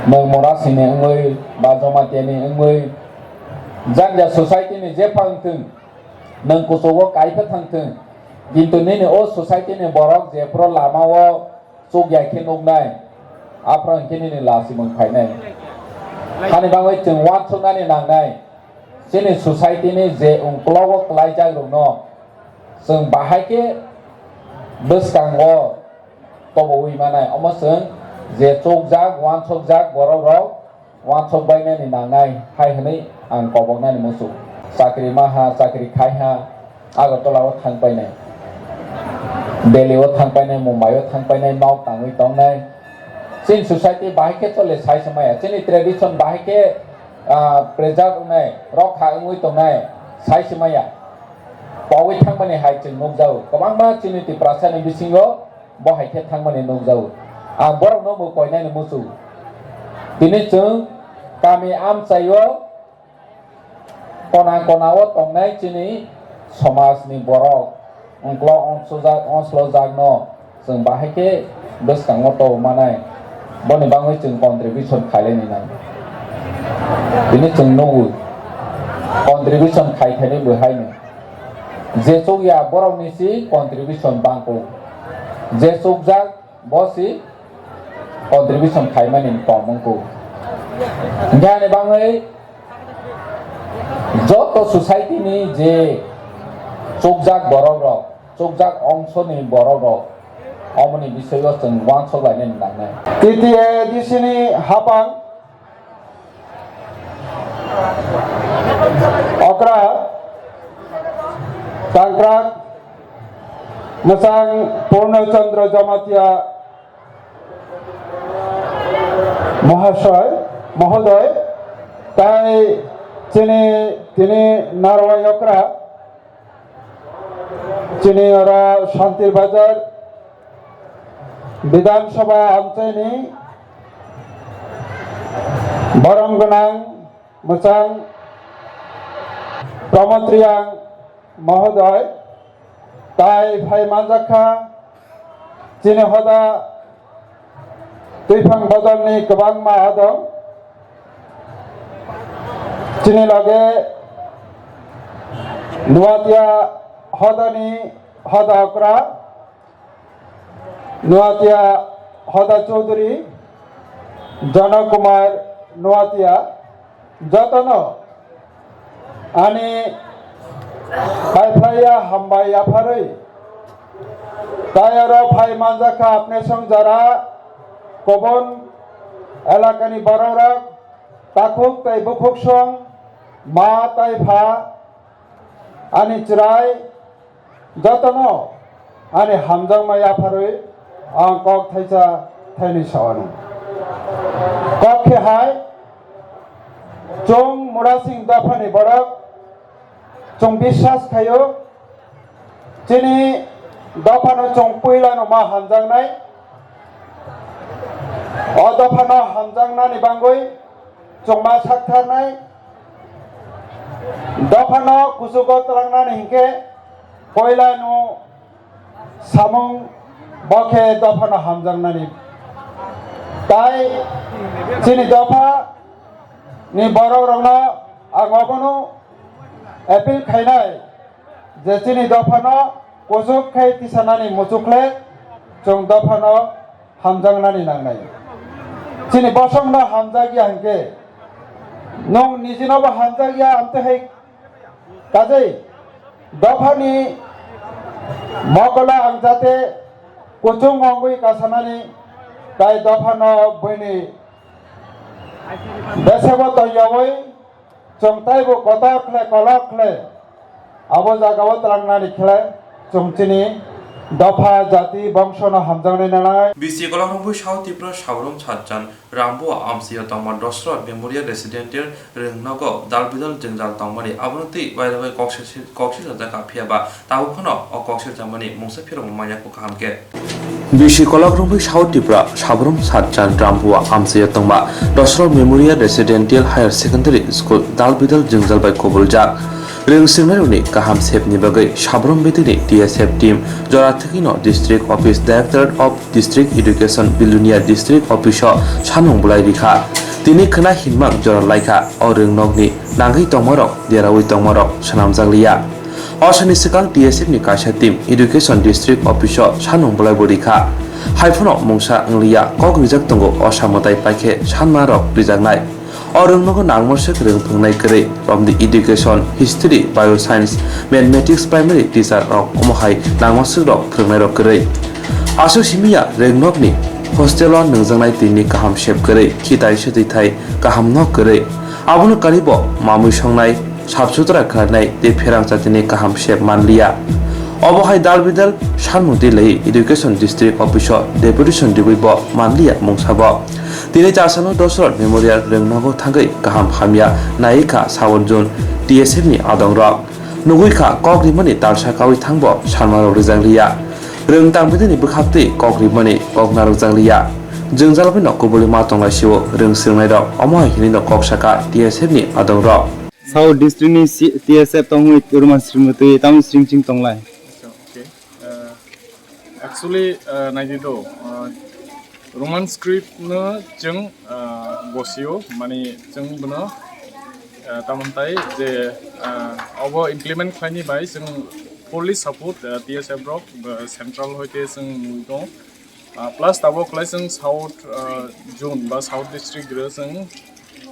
Nwng Morasini wngwi ba Jamatia ni wngwi janja society ni jepha wngthwng, nwng kuchugo kaipha thangthwng, kintu nini o society ni borok jephru lama o chukya khe nuknai, aphro hinkhe nini lachimung phainai. Hani bagwi chwng uansuknani nangnai, chini society ni je ungklogo kwlaijak rokno chwng bahai khe bwskango tobowi manai. Omo chwng je chukjak, uansukjak borok rok, uansuk bainani nangnai hai hwnwi ang koboknani muchung. Chakri maha, chakri khaiha, Agartala o thang painai, Delhi o thang painai, Mumbai o thang painai, nok tangwi tongnai. Chini society bahai khe chole sai se maya, chini tradition bahai khe, ah, preserve wngnai, rokha wngwi tongnai sai se maya. Pogwi thangmani hai chwng nukjago, kwbangma chini Tiprasani bisingo bo hai khe thangmani nukjago. Ang borokno bo koinani muchung. Tini chwng kami amchaio kona kona o tongnai chini somajni borok, ungklo ongsojak, ongslojak no chwng bahai khe bwskango tobo manai. Boni bagwi chwng contribution khailai ni nang. Tini chwng nukgo contribution khai khaini bo haino. Je chukya borokni si contribution bangkuk. Je chukjak bo si contribution khaimani kom wngkuk. Hinkhe ani bagwi joto society ni je chukjak borok rok, chukjak ongso ni borok rok, omoni bisoyo chwng uansuk lainani nangnai. T T A D C ni hapang okra, tangkrak, mwchang Purno Chandra Jamatia Mahasoy, Mohodoy, tai chini, tini Narwai okra, chini oro Shantir Bazar Bidhan Sabha amchaini borom gwnang mwchang Pramod Riyang Mohodoy, tai phai manjakha chini hoda Twiphang bodolni kwbangma adong. Chini loge Nuatia hodani hoda okra, Nuatia hoda Chaudhuri, Jana Kumar Nuatia, jotono ani paiphlaiya hambai yapharwi tai oro phai manjakha apne song jara kobon elakani bororok takhuk tai bukhuksong ma tai pha ani chwrai jotono ani hamjakma yapharwi ang kok thaisa thainwi sa-o. Kok khe hai, chwng Murasing dophani borok, chwng biswas khaio, chini dophano chwng puilano ma hamjaknai, o dophano hamjaknani bagwi chwng ma saktharnai, dophano kuchugo twlangnani hinkhe koilano samung bo khe dophano hamjaknani. Tai chini dopha ni borok rokno ang obono appeal khainai je chini dophano kuchuk khai tisanani muchukle chwng dophano hamjaknani nangnai. Chini bosongno hamjakya hinkhe nwng nijinobo hamjakya amtwi hai kajai dophani mokola ang jate kuchung ongwi kasanani tai dophano buini besebo tongyawi chwng taibo kotor khle kolok khle abo jagao twlangnani khle chwng chini Dopha jati bongsono hamjaknai nanai. Bisi Kolok Rongphoi South Tripura Sabrum Satchan Rambuwa amchio tongma Dosrot Memorial Residential rwngnogo dalbidal jwngjal tongmani abono twi wairogwi kok silsa jakha phiyaba tabuk phano o kok silsamani mungsa phirokno manya kho kaham khe. Bisi Kolok Rongphoi South Tripura Sabrum Satchan Rambuwa amchio tongma Dosrot Memorial Residential Higher Secondary School dalbidal jwngjal bai kubuljak. Rwng swrwngnairokni kaham sepni bagwi Sabrum bedekni T S F team jora thwgwino District Office, Directorate of District Education, Bilonia District Office o sanmung bwlai rikha. Tini khwna hinmang jora laikha o rwngnokni nangwi tongmarok deraui tongmarok swnamjakliya. O sani swkang T S F ni kaisa team Education District Office o sanmung bwlaibo rikha. Haiphano mungsa wngliya kok rijak tongo o samwtai paikhe sanmarok rijaknai. O rwngnogo nangmoswk rwng phwngnai kwrwi, romni education, history, bioscience, mathematics primary teacher rok omo hai nangmoswk rok phwrwngnairok kwrwi. Aswk simiya rwngnokni hostel o nwngjaknai twi ni kaham sep kwrwi, khitai swtwi thai kaham no kwrwi. Abono karibo mamwi songnai, sap sutra khlainai tei pherang chatini kaham sep manliya. Obo hai dalbidal sanmung twi lai education district office o deputation riwi bo manliya mungsabo. Tini chasano Dosrot Memorial rwngnogo thangwi kaham hamya naiwi kha Sawan Jun T S F ni adongrok. Nugwi kha kok rimani talsa kawi thangbo sanmarok rijakliya. Rwng tangmidini bwkhaktwi kok rimani kok narwkjakliya. Jwngjal bai no kubuli ma tonglaisio rwng swrwngnairok omo hai hinwi no kok saka T S F ni adongrok. South District ni si-, T S F tongwi Roman script mutwi tamo sring sring tonglai. Acha, okay. Uh, actually, uh, naidi do, uh, Roman script no chwng, uh, gosio, mani chwng bono, uh, tamon tai je, uh, obo implement khlaini bai chwng fully support, uh, T S F rok, uh, central hoite chwng nugwi tongo. Ah, plus tabok khlai chwng South, ah, Zone ba South District rw chwng,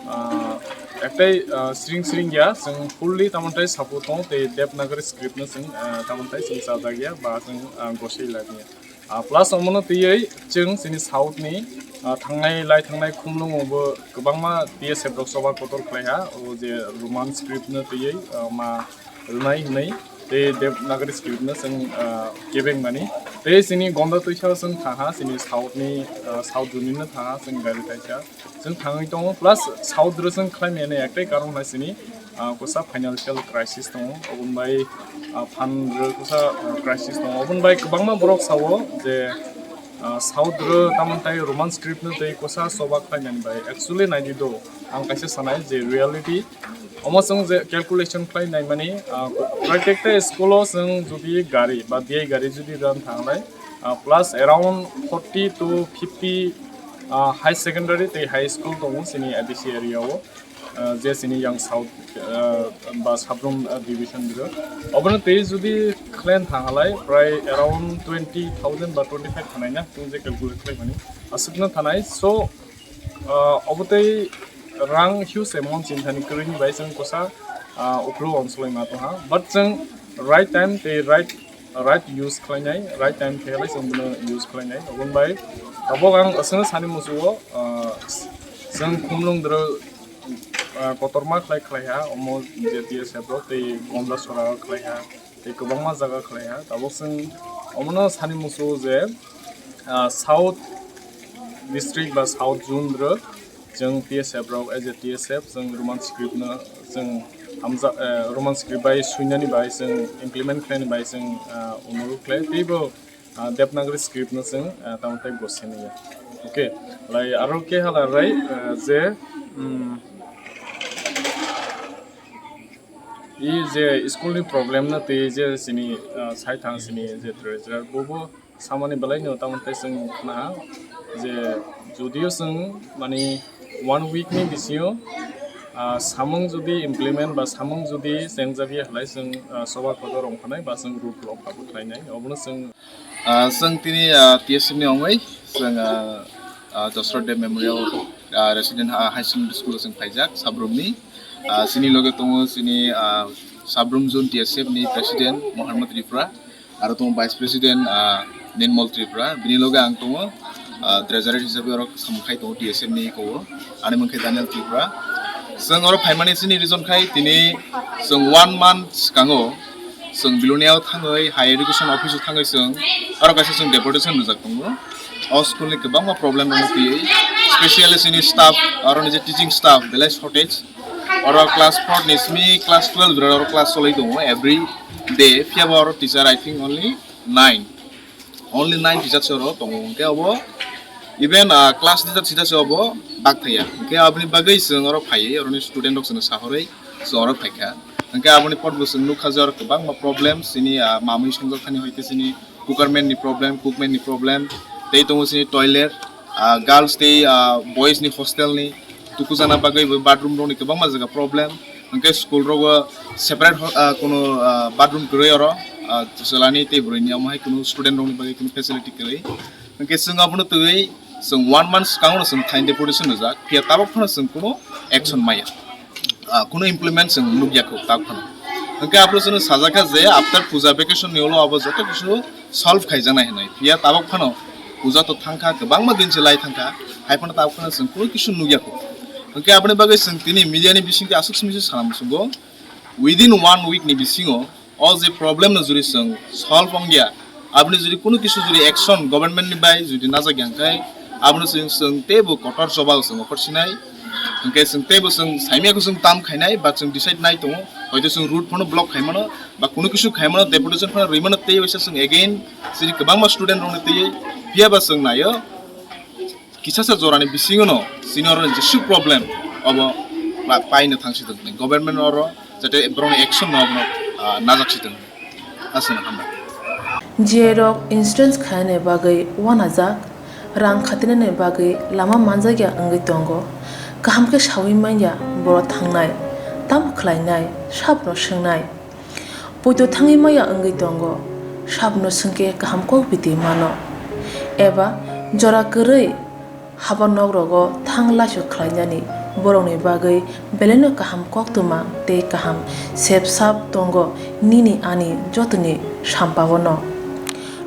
ah, ektai, ah, sring sring ya, chwng fully tamon tai support tong tei Devanagari script no chwng, ah, tamon tai chwng chajak ya ba chwng, ah, gosei lai ya. Ah, plus omono twiwi chwng chini South ni, ah, thangnai lai thangnai khumlungo bo kwbangma T S F rok choba kotor khlai ha, o je Roman script no twiwi, ah, ma rwnai hwnwi tei Devanagari script no chwng, ah, kebeng mani. Tei chini gonda twisa chwng thaha, chini South ni, ah, South Zone ni no thaha, chwng gari kaisa. Chwng thangwi tongo, plus South rw chwng khlai mani ektai karon hai chini, ah, kosa financial crisis tongo, oboni bai, ah, phan rw kosa, ah, crisis tongo. Oboni bai kwbangma borok sao je, ah, South rw tamon tai Roman script no tei kosa choba khlai mani bai. Actually naidi do, ang kaisa sanai je reality Omo chwng je calculation khlai naimani, ah, protekta school o chwng jodi gari ba D I gari jodi rwna thanglai, ah, plus around forty to fifty, ah, high secondary tei high school tongo chini A D C area o, ah, je chini yang South, ah, ba Sabrum, ah, division rok. Obono tei jodi khlaina thanglai prai around twenty thousand ba twenty five thanai na chwng je calculate khlaimani aswkno thanai. So, ah, obo tei rang huge amount chini thani kwrwini bai chwng kosa, ah, ukhlo onsolai ma tongha. But chwng right time tei right, right use khlainai, right time khe lai chwng bono use khlainai. Oboni bai tabok ang aswkno sani musugo, ah, chwng khumlung dro, ah, kotorma khlai khlaiha, omo je T S F rok tei Gonda Sora khlaiha. Tei kwbangma jaga khlaiha. Tabuk chwng omono sani muchungo je, ah, South District ba South Zone rok chwng T S F rok, as a T S F, chwng Roman script no chwng hamjak, eh, Roman script bai swinani bai chwng implement khlaini bai chwng, ah, onurok khlai. Teibo, ah, Devanagari script no chwng, ah, tamo tei bo siniya. Okay, lai aro khe hala rai, ah, je, mm, I je school ni problem no twi je chini, ah, sai thang chini je treasurer bobo samani belai no tamo tei chwng khna je jodio chwng mani one week ni bisingo, ah, samung jodi implement ba samung jodi chengjakya halai chwng, ah, soba kotor rong phanai ba chwng road block abo khlainai obono chwng Ah, chwng tini, ah, T S F ni ongwi chwng, ah, ah, Dosrot Deb Memorial, ah, Resident, ah, High Secondary School o chwng phaijak Sabrumni. Ah, chini loge tongo chini, ah, Sabrum Zone T S F ni President Mohammed Tripura, aro tongo Vice President, ah, Nirmal Tripura. Bini loge ang tongo, ah, treasurer hisabe oro samung khai tongo T S F ni kowo. Ani mung khe Daniel Tripura. Chwng oro phaimani chini reason khai tini chwng one month swkango Chwng Bilonia o thangwi Higher Education Office o thangwi chwng oro kaisa chwng deputation rwjak tongo. O school ni kwbangma problem rok twiwi, specially chini staff, oro ni je teaching staff belai shortage. Oro class four ni simi class twelve rok oro class cholwi tongo every day. Phiya bo oro teacher, I think, only nine. Only nine teachers oro tongo. Hwnkhe obo even, ah, class teacher sida se obo bak thaya. Hwnkhe aboni bagwi chwng oro phaiwi oroni student rok chwngno sahorwi chwng oro phaikha. Hwnkhe aboni pot bo chwng nukha je oro kwbangma problem chini, ah, mamwi songjakhani hoite chini cookerman ni problem, cookman ni problem, tei tongo chini toilet, ah, girls tei, ah, boys ni hostel ni tukujana bagwi bo bathroom rok ni kwbangma jaga problem. Hwnkhe school rogo separate ho-, ah, kuno, ah, bathroom kwrwi oro, ah, chwlani tei bwrwini, omo hai kuno student rokni bagwi kuno facility kwrwi. Hwnkhe chwng abono twiwi chwng one month swkango chwng thaini deputation rwjak, phiya tabok phano chwng kuno action maya, ah, kuno implement chwng nukya kho tabok phano. Hwnkhe abro chwngno sajakha je after puja vacation ni ulo abo joto kisu solve khaijaknai hinwi. Phiya tabok phano puja to thangkha, kwbangma din se lai thangkha, hai phano tabok phano chwng kunu kisu nukya kho. Hwnkhe aboni bagwi chwng tini media ni bisingtwi aswk simi se sana muchungo, within one week ni bisingo o je problem no juri chwng solve ongya, aboni juri kunu kisu juri action government ni bai juri najak ya hwnkhe, abono chwng, chwng teibo kotor choba chwng okhor sinai. Hwnkhe chwng teibo chwng saimya khe chwng tam khainai ba chwng decide nai tongo, hoito chwng road phano block khaimano ba kunu kisu khaimano, deputation phano rwimano, tei waisa chwng again chini kwbangma student rokni twiwi phiya ba chwng naio. Kisasa jorani bisingono chini oro jesu problem obo pa-, paino thangsi tongni government oro, jate borokni action no abono, ah, najak si tong. Aswkno hambai. J rok insurance khaina bagwi wanajak, rang khatinani bagwi lama manjakya wngwi tongo. Kaham khe sawi manya borok thangnai, tamo khlainai, sabno swngnai. Poito thangwi maya wngwi tongo, sabno swngkhe kaham kok biti mano. Eba jora kwrwi haba nok rogo thang laisok khlainani borokni bagwi belaino kaham koktwma tei kaham sep sap tongo nini ani jotoni sampaono.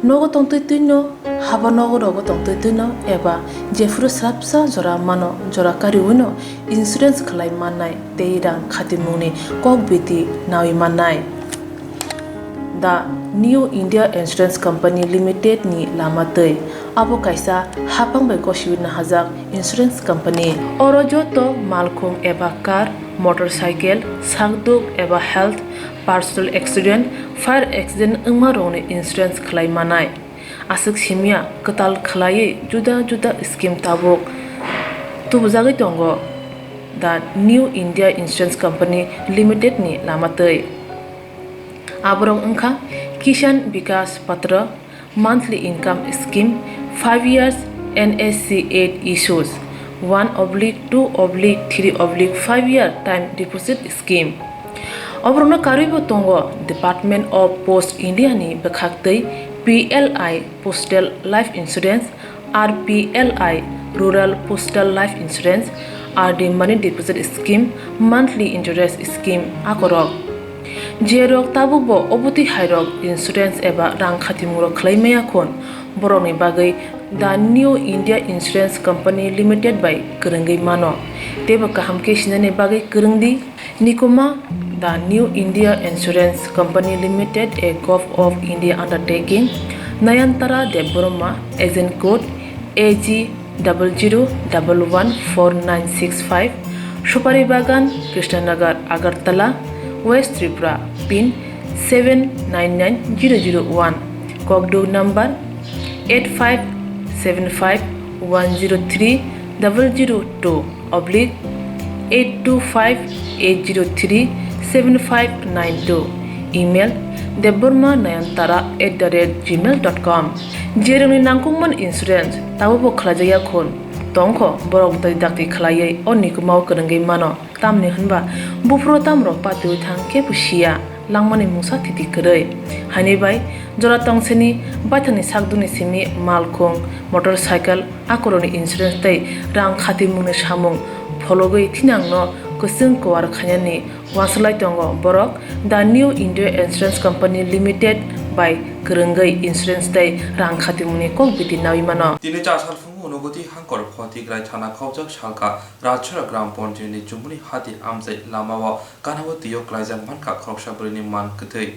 Nogo tongtwi twino, haba nogo rogo tongtwi twino eba jephuru swrapsa jora mano, jora kariwino insurance khlai mannai tei rang khatimungni kok biti nawi mannai. The New India Insurance Company Limited ni lama twi. Abo kaisa haphang bai gosiwi nahajak insurance company. Oro joto malkhung eba car, motorcycle, sakduk eba health, personal accident, fire accident wngma rokni insurance khlai manai. Aswk simya kwtal khlaiwi juda juda scheme tabuk tubujagwi tongo the New India Insurance Company Limited ni lama twi. Aborok wngkha Kisan Vikas Patra, monthly income scheme, five years N S C eight issues, one oblique two oblique three oblique five year time deposit scheme. Oborokno karwibo tongo Department of Post India ni bwkhaktwi P L I Postal Life Insurance, R P L I Rural Postal Life Insurance, R D Money Deposit Scheme, Monthly Interest Scheme akorok. Jerok tabukbo obotwi hairok insurance eba rang khatimungrok khlai maya khun, borokni bagwi The New India Insurance Company Limited bai kwrwngwi mano, teibo kaham khe sinani bagwi kwrwng di. Nikuma, The New India Insurance Company Limited, a Govt of India undertaking, Nayantara Debbarma, agent code A G double zero double one four nine six five, Supari Bagan, Krishnanagar, Agartala, West Tripura, pin seven nine nine zero zero one, Kokduk number eight five seven five one zero three double zero two oblique eight two five eight zero three seven five nine two, email debbarma nayantara at the rate gmail dot com. Jerokni nangkukmani insurance tabukbo khlaijakya khun tongkho, borok bwtwi dakti khlaiwi o nikumao kwrwngwi mano. Tamni hwnba buphuru tamrok patiui thang kebo siya, langmani mungsa thiti kwrwi. Haini bai jora tongseni baithangni sakdukni simi malkhung, motorcycle, akorokni insurance tei rang khatimungni samung phologwi thinangno kwchwng kwar khainani uansuk lai tongo borok The New India Insurance Company Limited bai kwrwngwi insurance tei rang khatimungni kok biti naui mano. Tini cha salphungo Unagoti Hangkor Phontigrai thana khaujak salka Rajchora Gram Panchayat ni Chumuni Hati Amchai lamao kanao twiyo klaijak mankha khoroksa bwrwini man kwthwi.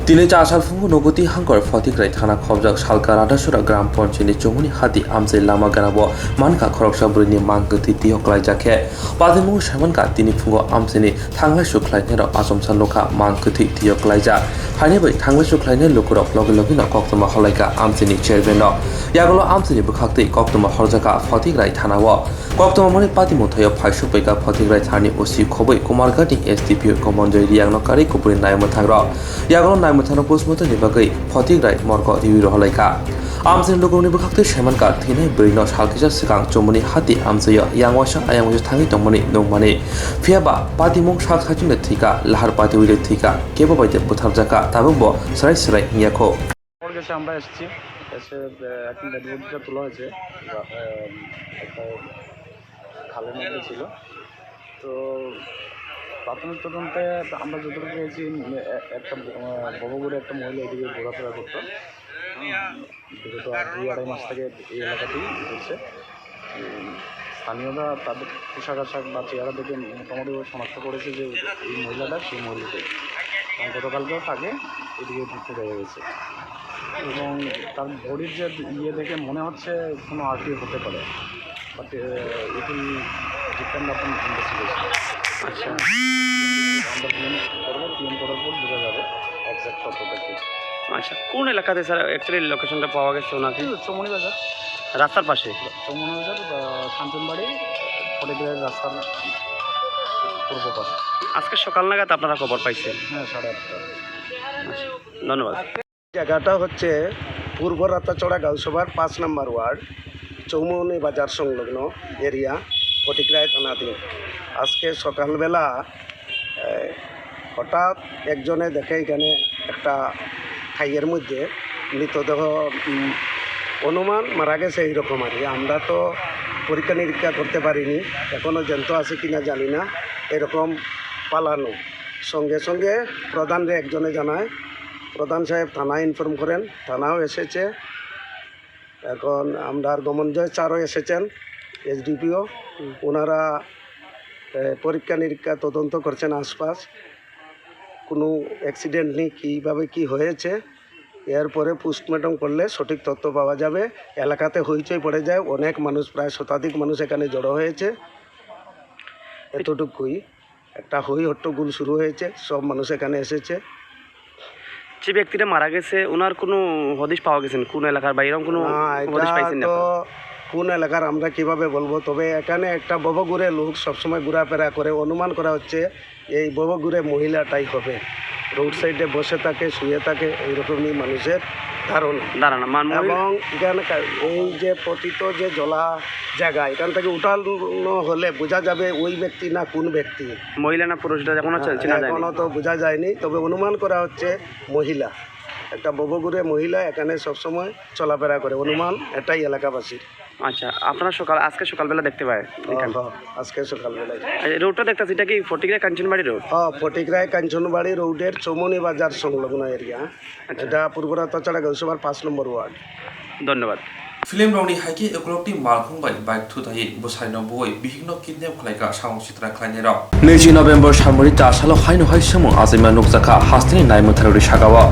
Tini chasal phungo Nogoti hangkor Photikrai thana khobjak Salka Radhasora Gram Panchayatni chumuni hati amchai lama ganabo mankha khoroksa bwrwini mang kwthwi twiyo klaijak khe patimung saimankha tini phungo amchaini thanglai suk khlainairok achomsa nukha mang kwthwi twiyo klaijak. Haini bai thanglai suk khlainai lukurok logi logino koktwma holaikha amchaini chairman rok. Yagulo amchaini bwkhaktwi koktwma horjakha Photikrai thanao. Koktwma mani patimung thaio phaisuk paikha Photikrai thani O C khobwi Kumarghatni S D P O Komonjoy Riyangno karwi kubuni naimwthangrok. Yagulo naimwthangrok postmortemni bagwi Photikrai morgo riwi rohorlaikha. Amchaini lukurokni bwkhaktwi saimankha thwinai bwrwino salkisa swkang chumuni hati amchaio yang waisa ayang waisa thangwi tongmani nukmani. Phiyaba patimung sak saichungde thwikha, lahar patiwi de thwikha, kebo bai de butharjakha, tabukbo swrai swrai wngya kho. খবর গেছে, আমরা এসেছি, এসে, আহ, এখন ডেড বডিটা তোলা হয়েছে। আহ, একটা খালের মধ্যে ছিল। তো প্রাথমিক তদন্তে আমরা যতটুকু পেয়েছি, উম, এ-, একটা, আহ, ভবঘুরে একটা মহিলা এদিকে ঘোরাফেরা করতো। হুম, বিগত আর দুই আড়াই মাস থেকে এই এলাকাতেই ঘুরছে। উম, স্থানীয়রা তাদের পোশাক আশাক বা চেহারা দেখে মোটামুটি শনাক্ত করেছে যে এই মহিলাটা সেই মহিলাটাই। এবং গতকালকেও তাকে এদিকে ঘুরতে দেখা গেছে। এবং তার বডির যে ইয়ে দেখে মনে হচ্ছে কোনো আরটিও হতে পারে। But, uh, it will depend upon investigation. আচ্ছা। আমরা পিএম করবো, পিএম করার পর বোঝা যাবে এক্স্যাক্ট তথ্যটা কি। আচ্ছা, কোন এলাকাতে স্যার অ্যাকচুয়ালি লোকেশনটা পাওয়া গেছে ওনাকে? এই তো চৌমনি বাজার। রাস্তার পাশে? চৌমনি বাজার, আহ, কাঞ্চনবাড়ি, ফটিকরায়ের রাস্তার পূর্ব পাশ। আজকে সকাল নাগাদ আপনারা খবর পাইছেন? হ্যাঁ, সাড়ে আটটা। আচ্ছা, ধন্যবাদ। জায়গাটা হচ্ছে পূর্ব রাতাচড়া গাঁওসভার পাঁচ নম্বর ওয়ার্ড, চৌমনি বাজার সংলগ্ন এরিয়া, ফটিকরায় থানাধীন। আজকে সকালবেলা, এ, হঠাৎ একজনে দেখে এখানে একটা খাইয়ের মধ্যে মৃতদেহ, উম, অনুমান মারা গেছে এইরকম আর কি। আমরা তো পরীক্ষা নিরীক্ষা করতে পারিনি, এখনও জ্যান্ত আছে কিনা জানি না, এরকম পালানো। সঙ্গে সঙ্গে প্রধানরে একজনে জানায়, প্রধান সাহেব থানায় ইনফর্ম করেন, থানাও এসেছে। এখন আমরার গমনজয় স্যারও এসেছেন, এসডিপিও। হুম। ওনারা, এ, পরীক্ষা নিরীক্ষা তদন্ত করছেন আশপাশ, কোনো অ্যাক্সিডেন্ট নেই, কীভাবে কী হয়েছে, এরপরে পোস্টমর্টম করলে সঠিক তথ্য পাওয়া যাবে। এলাকাতে হইচই পড়ে যায়, অনেক মানুষ, প্রায় শতাধিক মানুষ এখানে জড়ো হয়েছে। এতটুকুই। একটা হই হট্টগোল শুরু হয়েছে, সব মানুষ এখানে এসেছে। যে ব্যক্তিটা মারা গেছে, ওনার কোনো হদিশ পাওয়া গেছে নি? কোন এলাকার বা এরকম কোনো না, হদিশ এটা পাইছেন নি তো আপনারা? কোন এলাকার আমরা কিভাবে বলবো, তবে এখানে একটা ববগুড়ে লোক সবসময় ঘোরাফেরা করে, অনুমান করা হচ্ছে এই ববগুড়ে মহিলাটাই হবে। রোড সাইডে বসে থাকে, শুয়ে থাকে, এইরকমই মানুষের ধারণা। ধারণা, মানে মহিলা এবং এখানকার এই যে পতিত যে জলা জায়গা, এখান থেকে উঠানো হলে বোঝা যাবে ওই ব্যক্তি না কোন ব্যক্তি। মহিলা না পুরুষ, এটা এখনো চে-, চেনা যায়নি। এখনো তো বোঝা যায়নি, তবে অনুমান করা হচ্ছে মহিলা। একটা ববগুড়ে মহিলা এখানে সবসময় চলাফেরা করে, অনুমান এটাই এলাকাবাসীর। আচ্ছা, আপনারা সকাল, আজকে সকালবেলা দেখতে পায় এখানে? হ্যাঁ, আজকে সকালবেলায়। এই রোডটা দেখতেছি, এটা কি ফটিকরায় কাঞ্চনবাড়ি রোড? হ্যাঁ, ফটিকরায় কাঞ্চনবাড়ি রোডের চৌমনি বাজার সংলগ্ন এরিয়া। আচ্ছা। এটা পূর্ব রাতাচড়া গাঁওসভার পাঁচ নম্বর ওয়ার্ড। ধন্যবাদ। Film rokni hai khe ekolog tei malkhung bai bike thutai bwsai no bui bihik no kidnap khlai kha samung sitra khlainai rok. Niji November salmani ta salo haino hai samung achaima nukjakha hasteni naimwthang rwi sakao.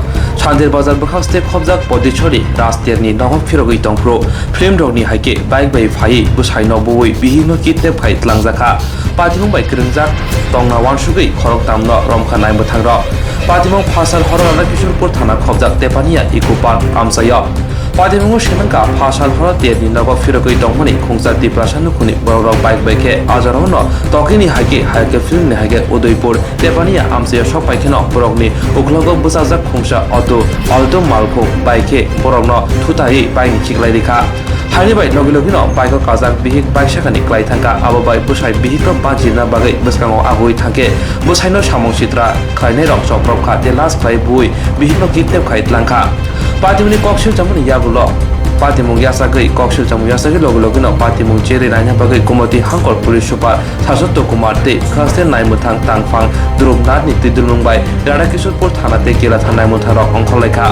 Sandir bazar bwkhak ste khobjak Poddicherry Rajterni nogo phirogwi tongphuru. Film rokni hai khe bike bai phaiwi bwsai no bui bihik no kidnap khai tlangjakha. Patimung bai kwrwngjak tongna wansugwi khoroktham no romkha naimwthang rok. Patimung phasal horo Radhakishorpur thana khobjak Tepania Eco Park amchaio. Patimungo saimankha, phasal horo terni nogo phirogwi tongmani khungsa Tiprasa nukhungni borokrok bike bai khe ajorao no tokini hai khe, hai khe filmni hai khe Udaipur Tepania amchaio sok pai kheno borokni uklogo bwchajak khungsa auto Alto malkhung bai khe borokno thutaiwi bike ni khiklai rikha. Haini bai logi logi no bike o kajak bihik bike sakani klai thangkha, abo bai bwsai bihik no bajirna bagwi bwskango agoi thangkhe bwsai no samung sitra khlainai rok chopropkha tei last khlai bui bihik no kidnap khai tlangkha. Patimungni kok silchamani yagulo patimung yachagwi, kok silchamung yachagwi logi logi no patimung cherwi naina bagwi Gomoti Hangkor Police Super Sasotto Kumar tei Khaste Naimwthang Tangphang Drupnathni twidulmung bai Radhakishorpur thana tei Kelatha Naimwthang rok ongkhorlaikha.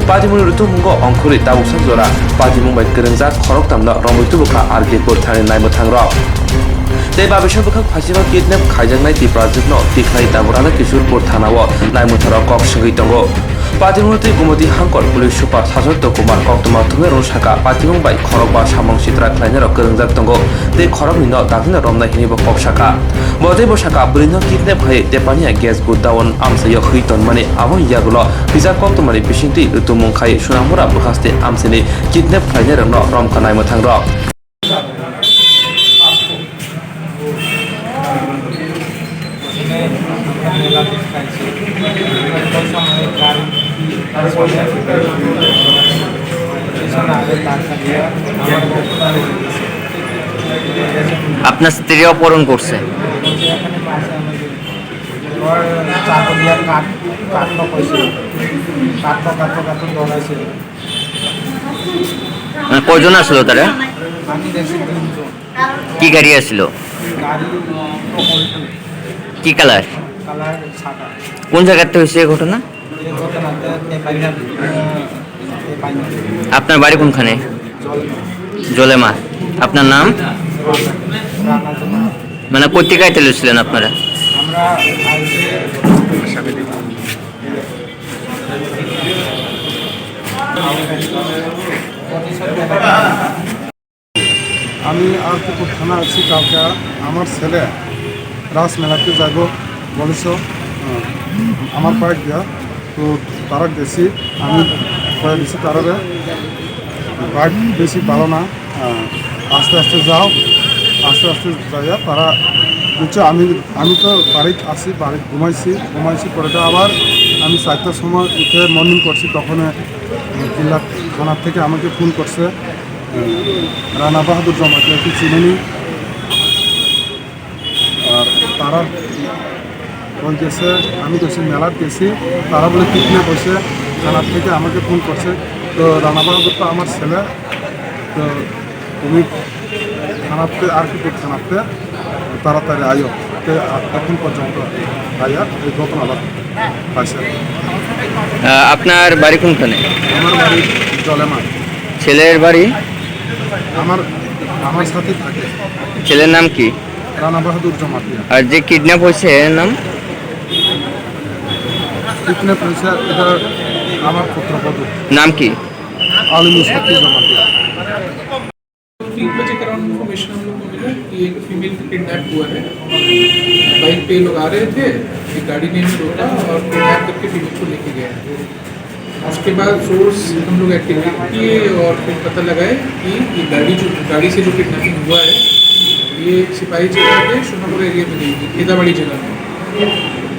Patimungni rutumungo ongkhorwi tabuksa jora patimung bai kwrwngjak khoroktham no romwi tubukha R K Pur thani naimwthang rok. Tei babisa bwkhak phaisima kidnap khaijaknai Tiprajwkno tikhlai tabuk Radhakishorpur thanao naimwthang rok kok swngwi tongo. Patimung tei Gumoti Hangkor Police Super Saswatto Kumar koktwma thumnairokno sakha, patimung bai khorokba samung sitra khlainairok kwrwngjak tongo tei khoroknwino daktino romnai hwnwi bo kok sakha. Bo teibo sakha, bwrwino kidnap khai Tepania gas godown amchaio hwi tonmani, aboni yagulo kisa koktwmani bisingtwi rwtwmung khai Sonamura bwkhaste amchaini kidnap khlainairokno romkha naimwthangrok. আপনার স্ত্রী অপহরণ করছে। ওর চাকু দিয়া কাঠ, কাঠটা কইছে, কাঠটা, কাঠটা, কাঠটা ডরাইছে। মানে কয়জন আসলো তারা? আমি দেখছি তিনজন। কি গাড়ি আসলো? গাড়ি, অল্টো। কি কালার? কালার সাদা। কোন জায়গাতে হয়েছে এই ঘটনা? এই ঘটনাতে নেপালি, নেপালি। আপনার বাড়ি কোনখানে? জলমা। জলেমা। আপনার নাম? রানা জমা। মানে কোথেকে আইতে লইছিলেন আপনারা? আমরা আইছি আমি আর পুকুর থানা আছি। কালকে আমার ছেলে রাস মেলাতে যাইব বলেছ, আহ, আমার বাইক দিয়া। তো তারা গেছি, আমি কয়ে দিছি তারারে, বাইক বেশি ভালো না, আহ, আস্তে আস্তে যাও, আস্তে আস্তে যাইয়া তারা বুঝছো। আমি, আমি তো বাড়িত আছি, বাড়িত ঘুমাইছি, ঘুমাইছি পরে তো আবার আমি চারটার সময় উঠে মর্নিং করছি, তখন, আহ, জিলা থানা থেকে আমাকে ফোন করছে। রানা বাহাদুর জমাতিয়া কি চিনেনি? আর তারা কই গেছে, আমি গেছি মেলাত গেছি, তারা বলে কিডন্যাপ হয়েছে, থানার থেকে আমাকে ফোন করছে। তো রানা বাহাদুর তো আমার ছেলে, তো তুমি থানাতে আর কি থানাতে তাড়াতাড়ি আইও। তো এখন পর্যন্ত আইয়া এই ঘটনাটা পাইছে। আহ, আপনার বাড়ি কোনখানে? আমার বাড়ি জলেমা। ছেলের বাড়ি? আমার, আমার সাথে থাকে। ছেলের নাম কি? রানা বাহাদুর জমাতিয়া। আর যে কিডন্যাপ হয়েছে এর নাম? কিডন্যাপ হয়েছে, এটা আমার পুত্রবধূ। নাম কি? আলী মুস্তাফি জমাতিয়া। तीन बजे के अराउंड इन्फॉर्मेशन हम लोग को मिला कि एक फीमेल किडनैप हुआ है, बाइक पे लोग आ रहे थे, एक गाड़ी ने इन्हें रोका और किडनैप करके फीमेल को लेके गया। उसके बाद सोर्स हम लोग एक्टिवेट किए और फिर पता लगा है कि ये गाड़ी जो, गाड़ी से जो किडनैपिंग हुआ है, ये सिपाही जगह पे सोनापुर एरिया में गई थी, खेदाबाड़ी जगह में।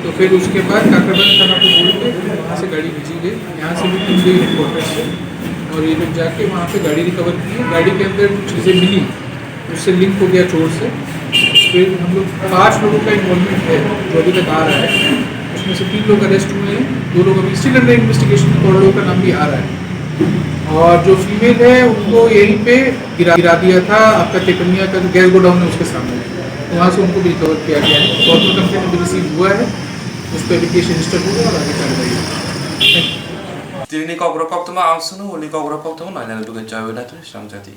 तो फिर उसके बाद काकड़ाबांध थाना को बोल के वहाँ से गाड़ी भेजी गई। यहाँ से भी टीम गई हेडक्वार्टर से और ये लोग जाके वहाँ पे गाड़ी रिकवर की। गाड़ी के अंदर जो चीज़ें मिली, उससे लिंक हो गया चोर से। फिर हम लोग पांच लोगों का इन्वॉल्वमेंट है जो अभी तक आ रहा है, उसमें से तीन लोग अरेस्ट हुए हैं, दो लोग अभी स्टिल अंडर इन्वेस्टिगेशन, और लोगों का नाम भी आ रहा है। और जो फीमेल है उनको यहीं पे गिरा, गिरा दिया था, आपका तेपनिया का जो गैस गोडाउन है उसके सामने, तो वहाँ से उनको भी रिकवर किया गया है। फॉर्मल कंप्लेंट अभी रिसीव हुआ है, उस पर अभी केस रजिस्टर होगा और आगे कार्रवाई होगी। Tini ni kok rok koktwma ang sunu, uni kok rok koktwma nainani bagwi chawina twi swngjadi.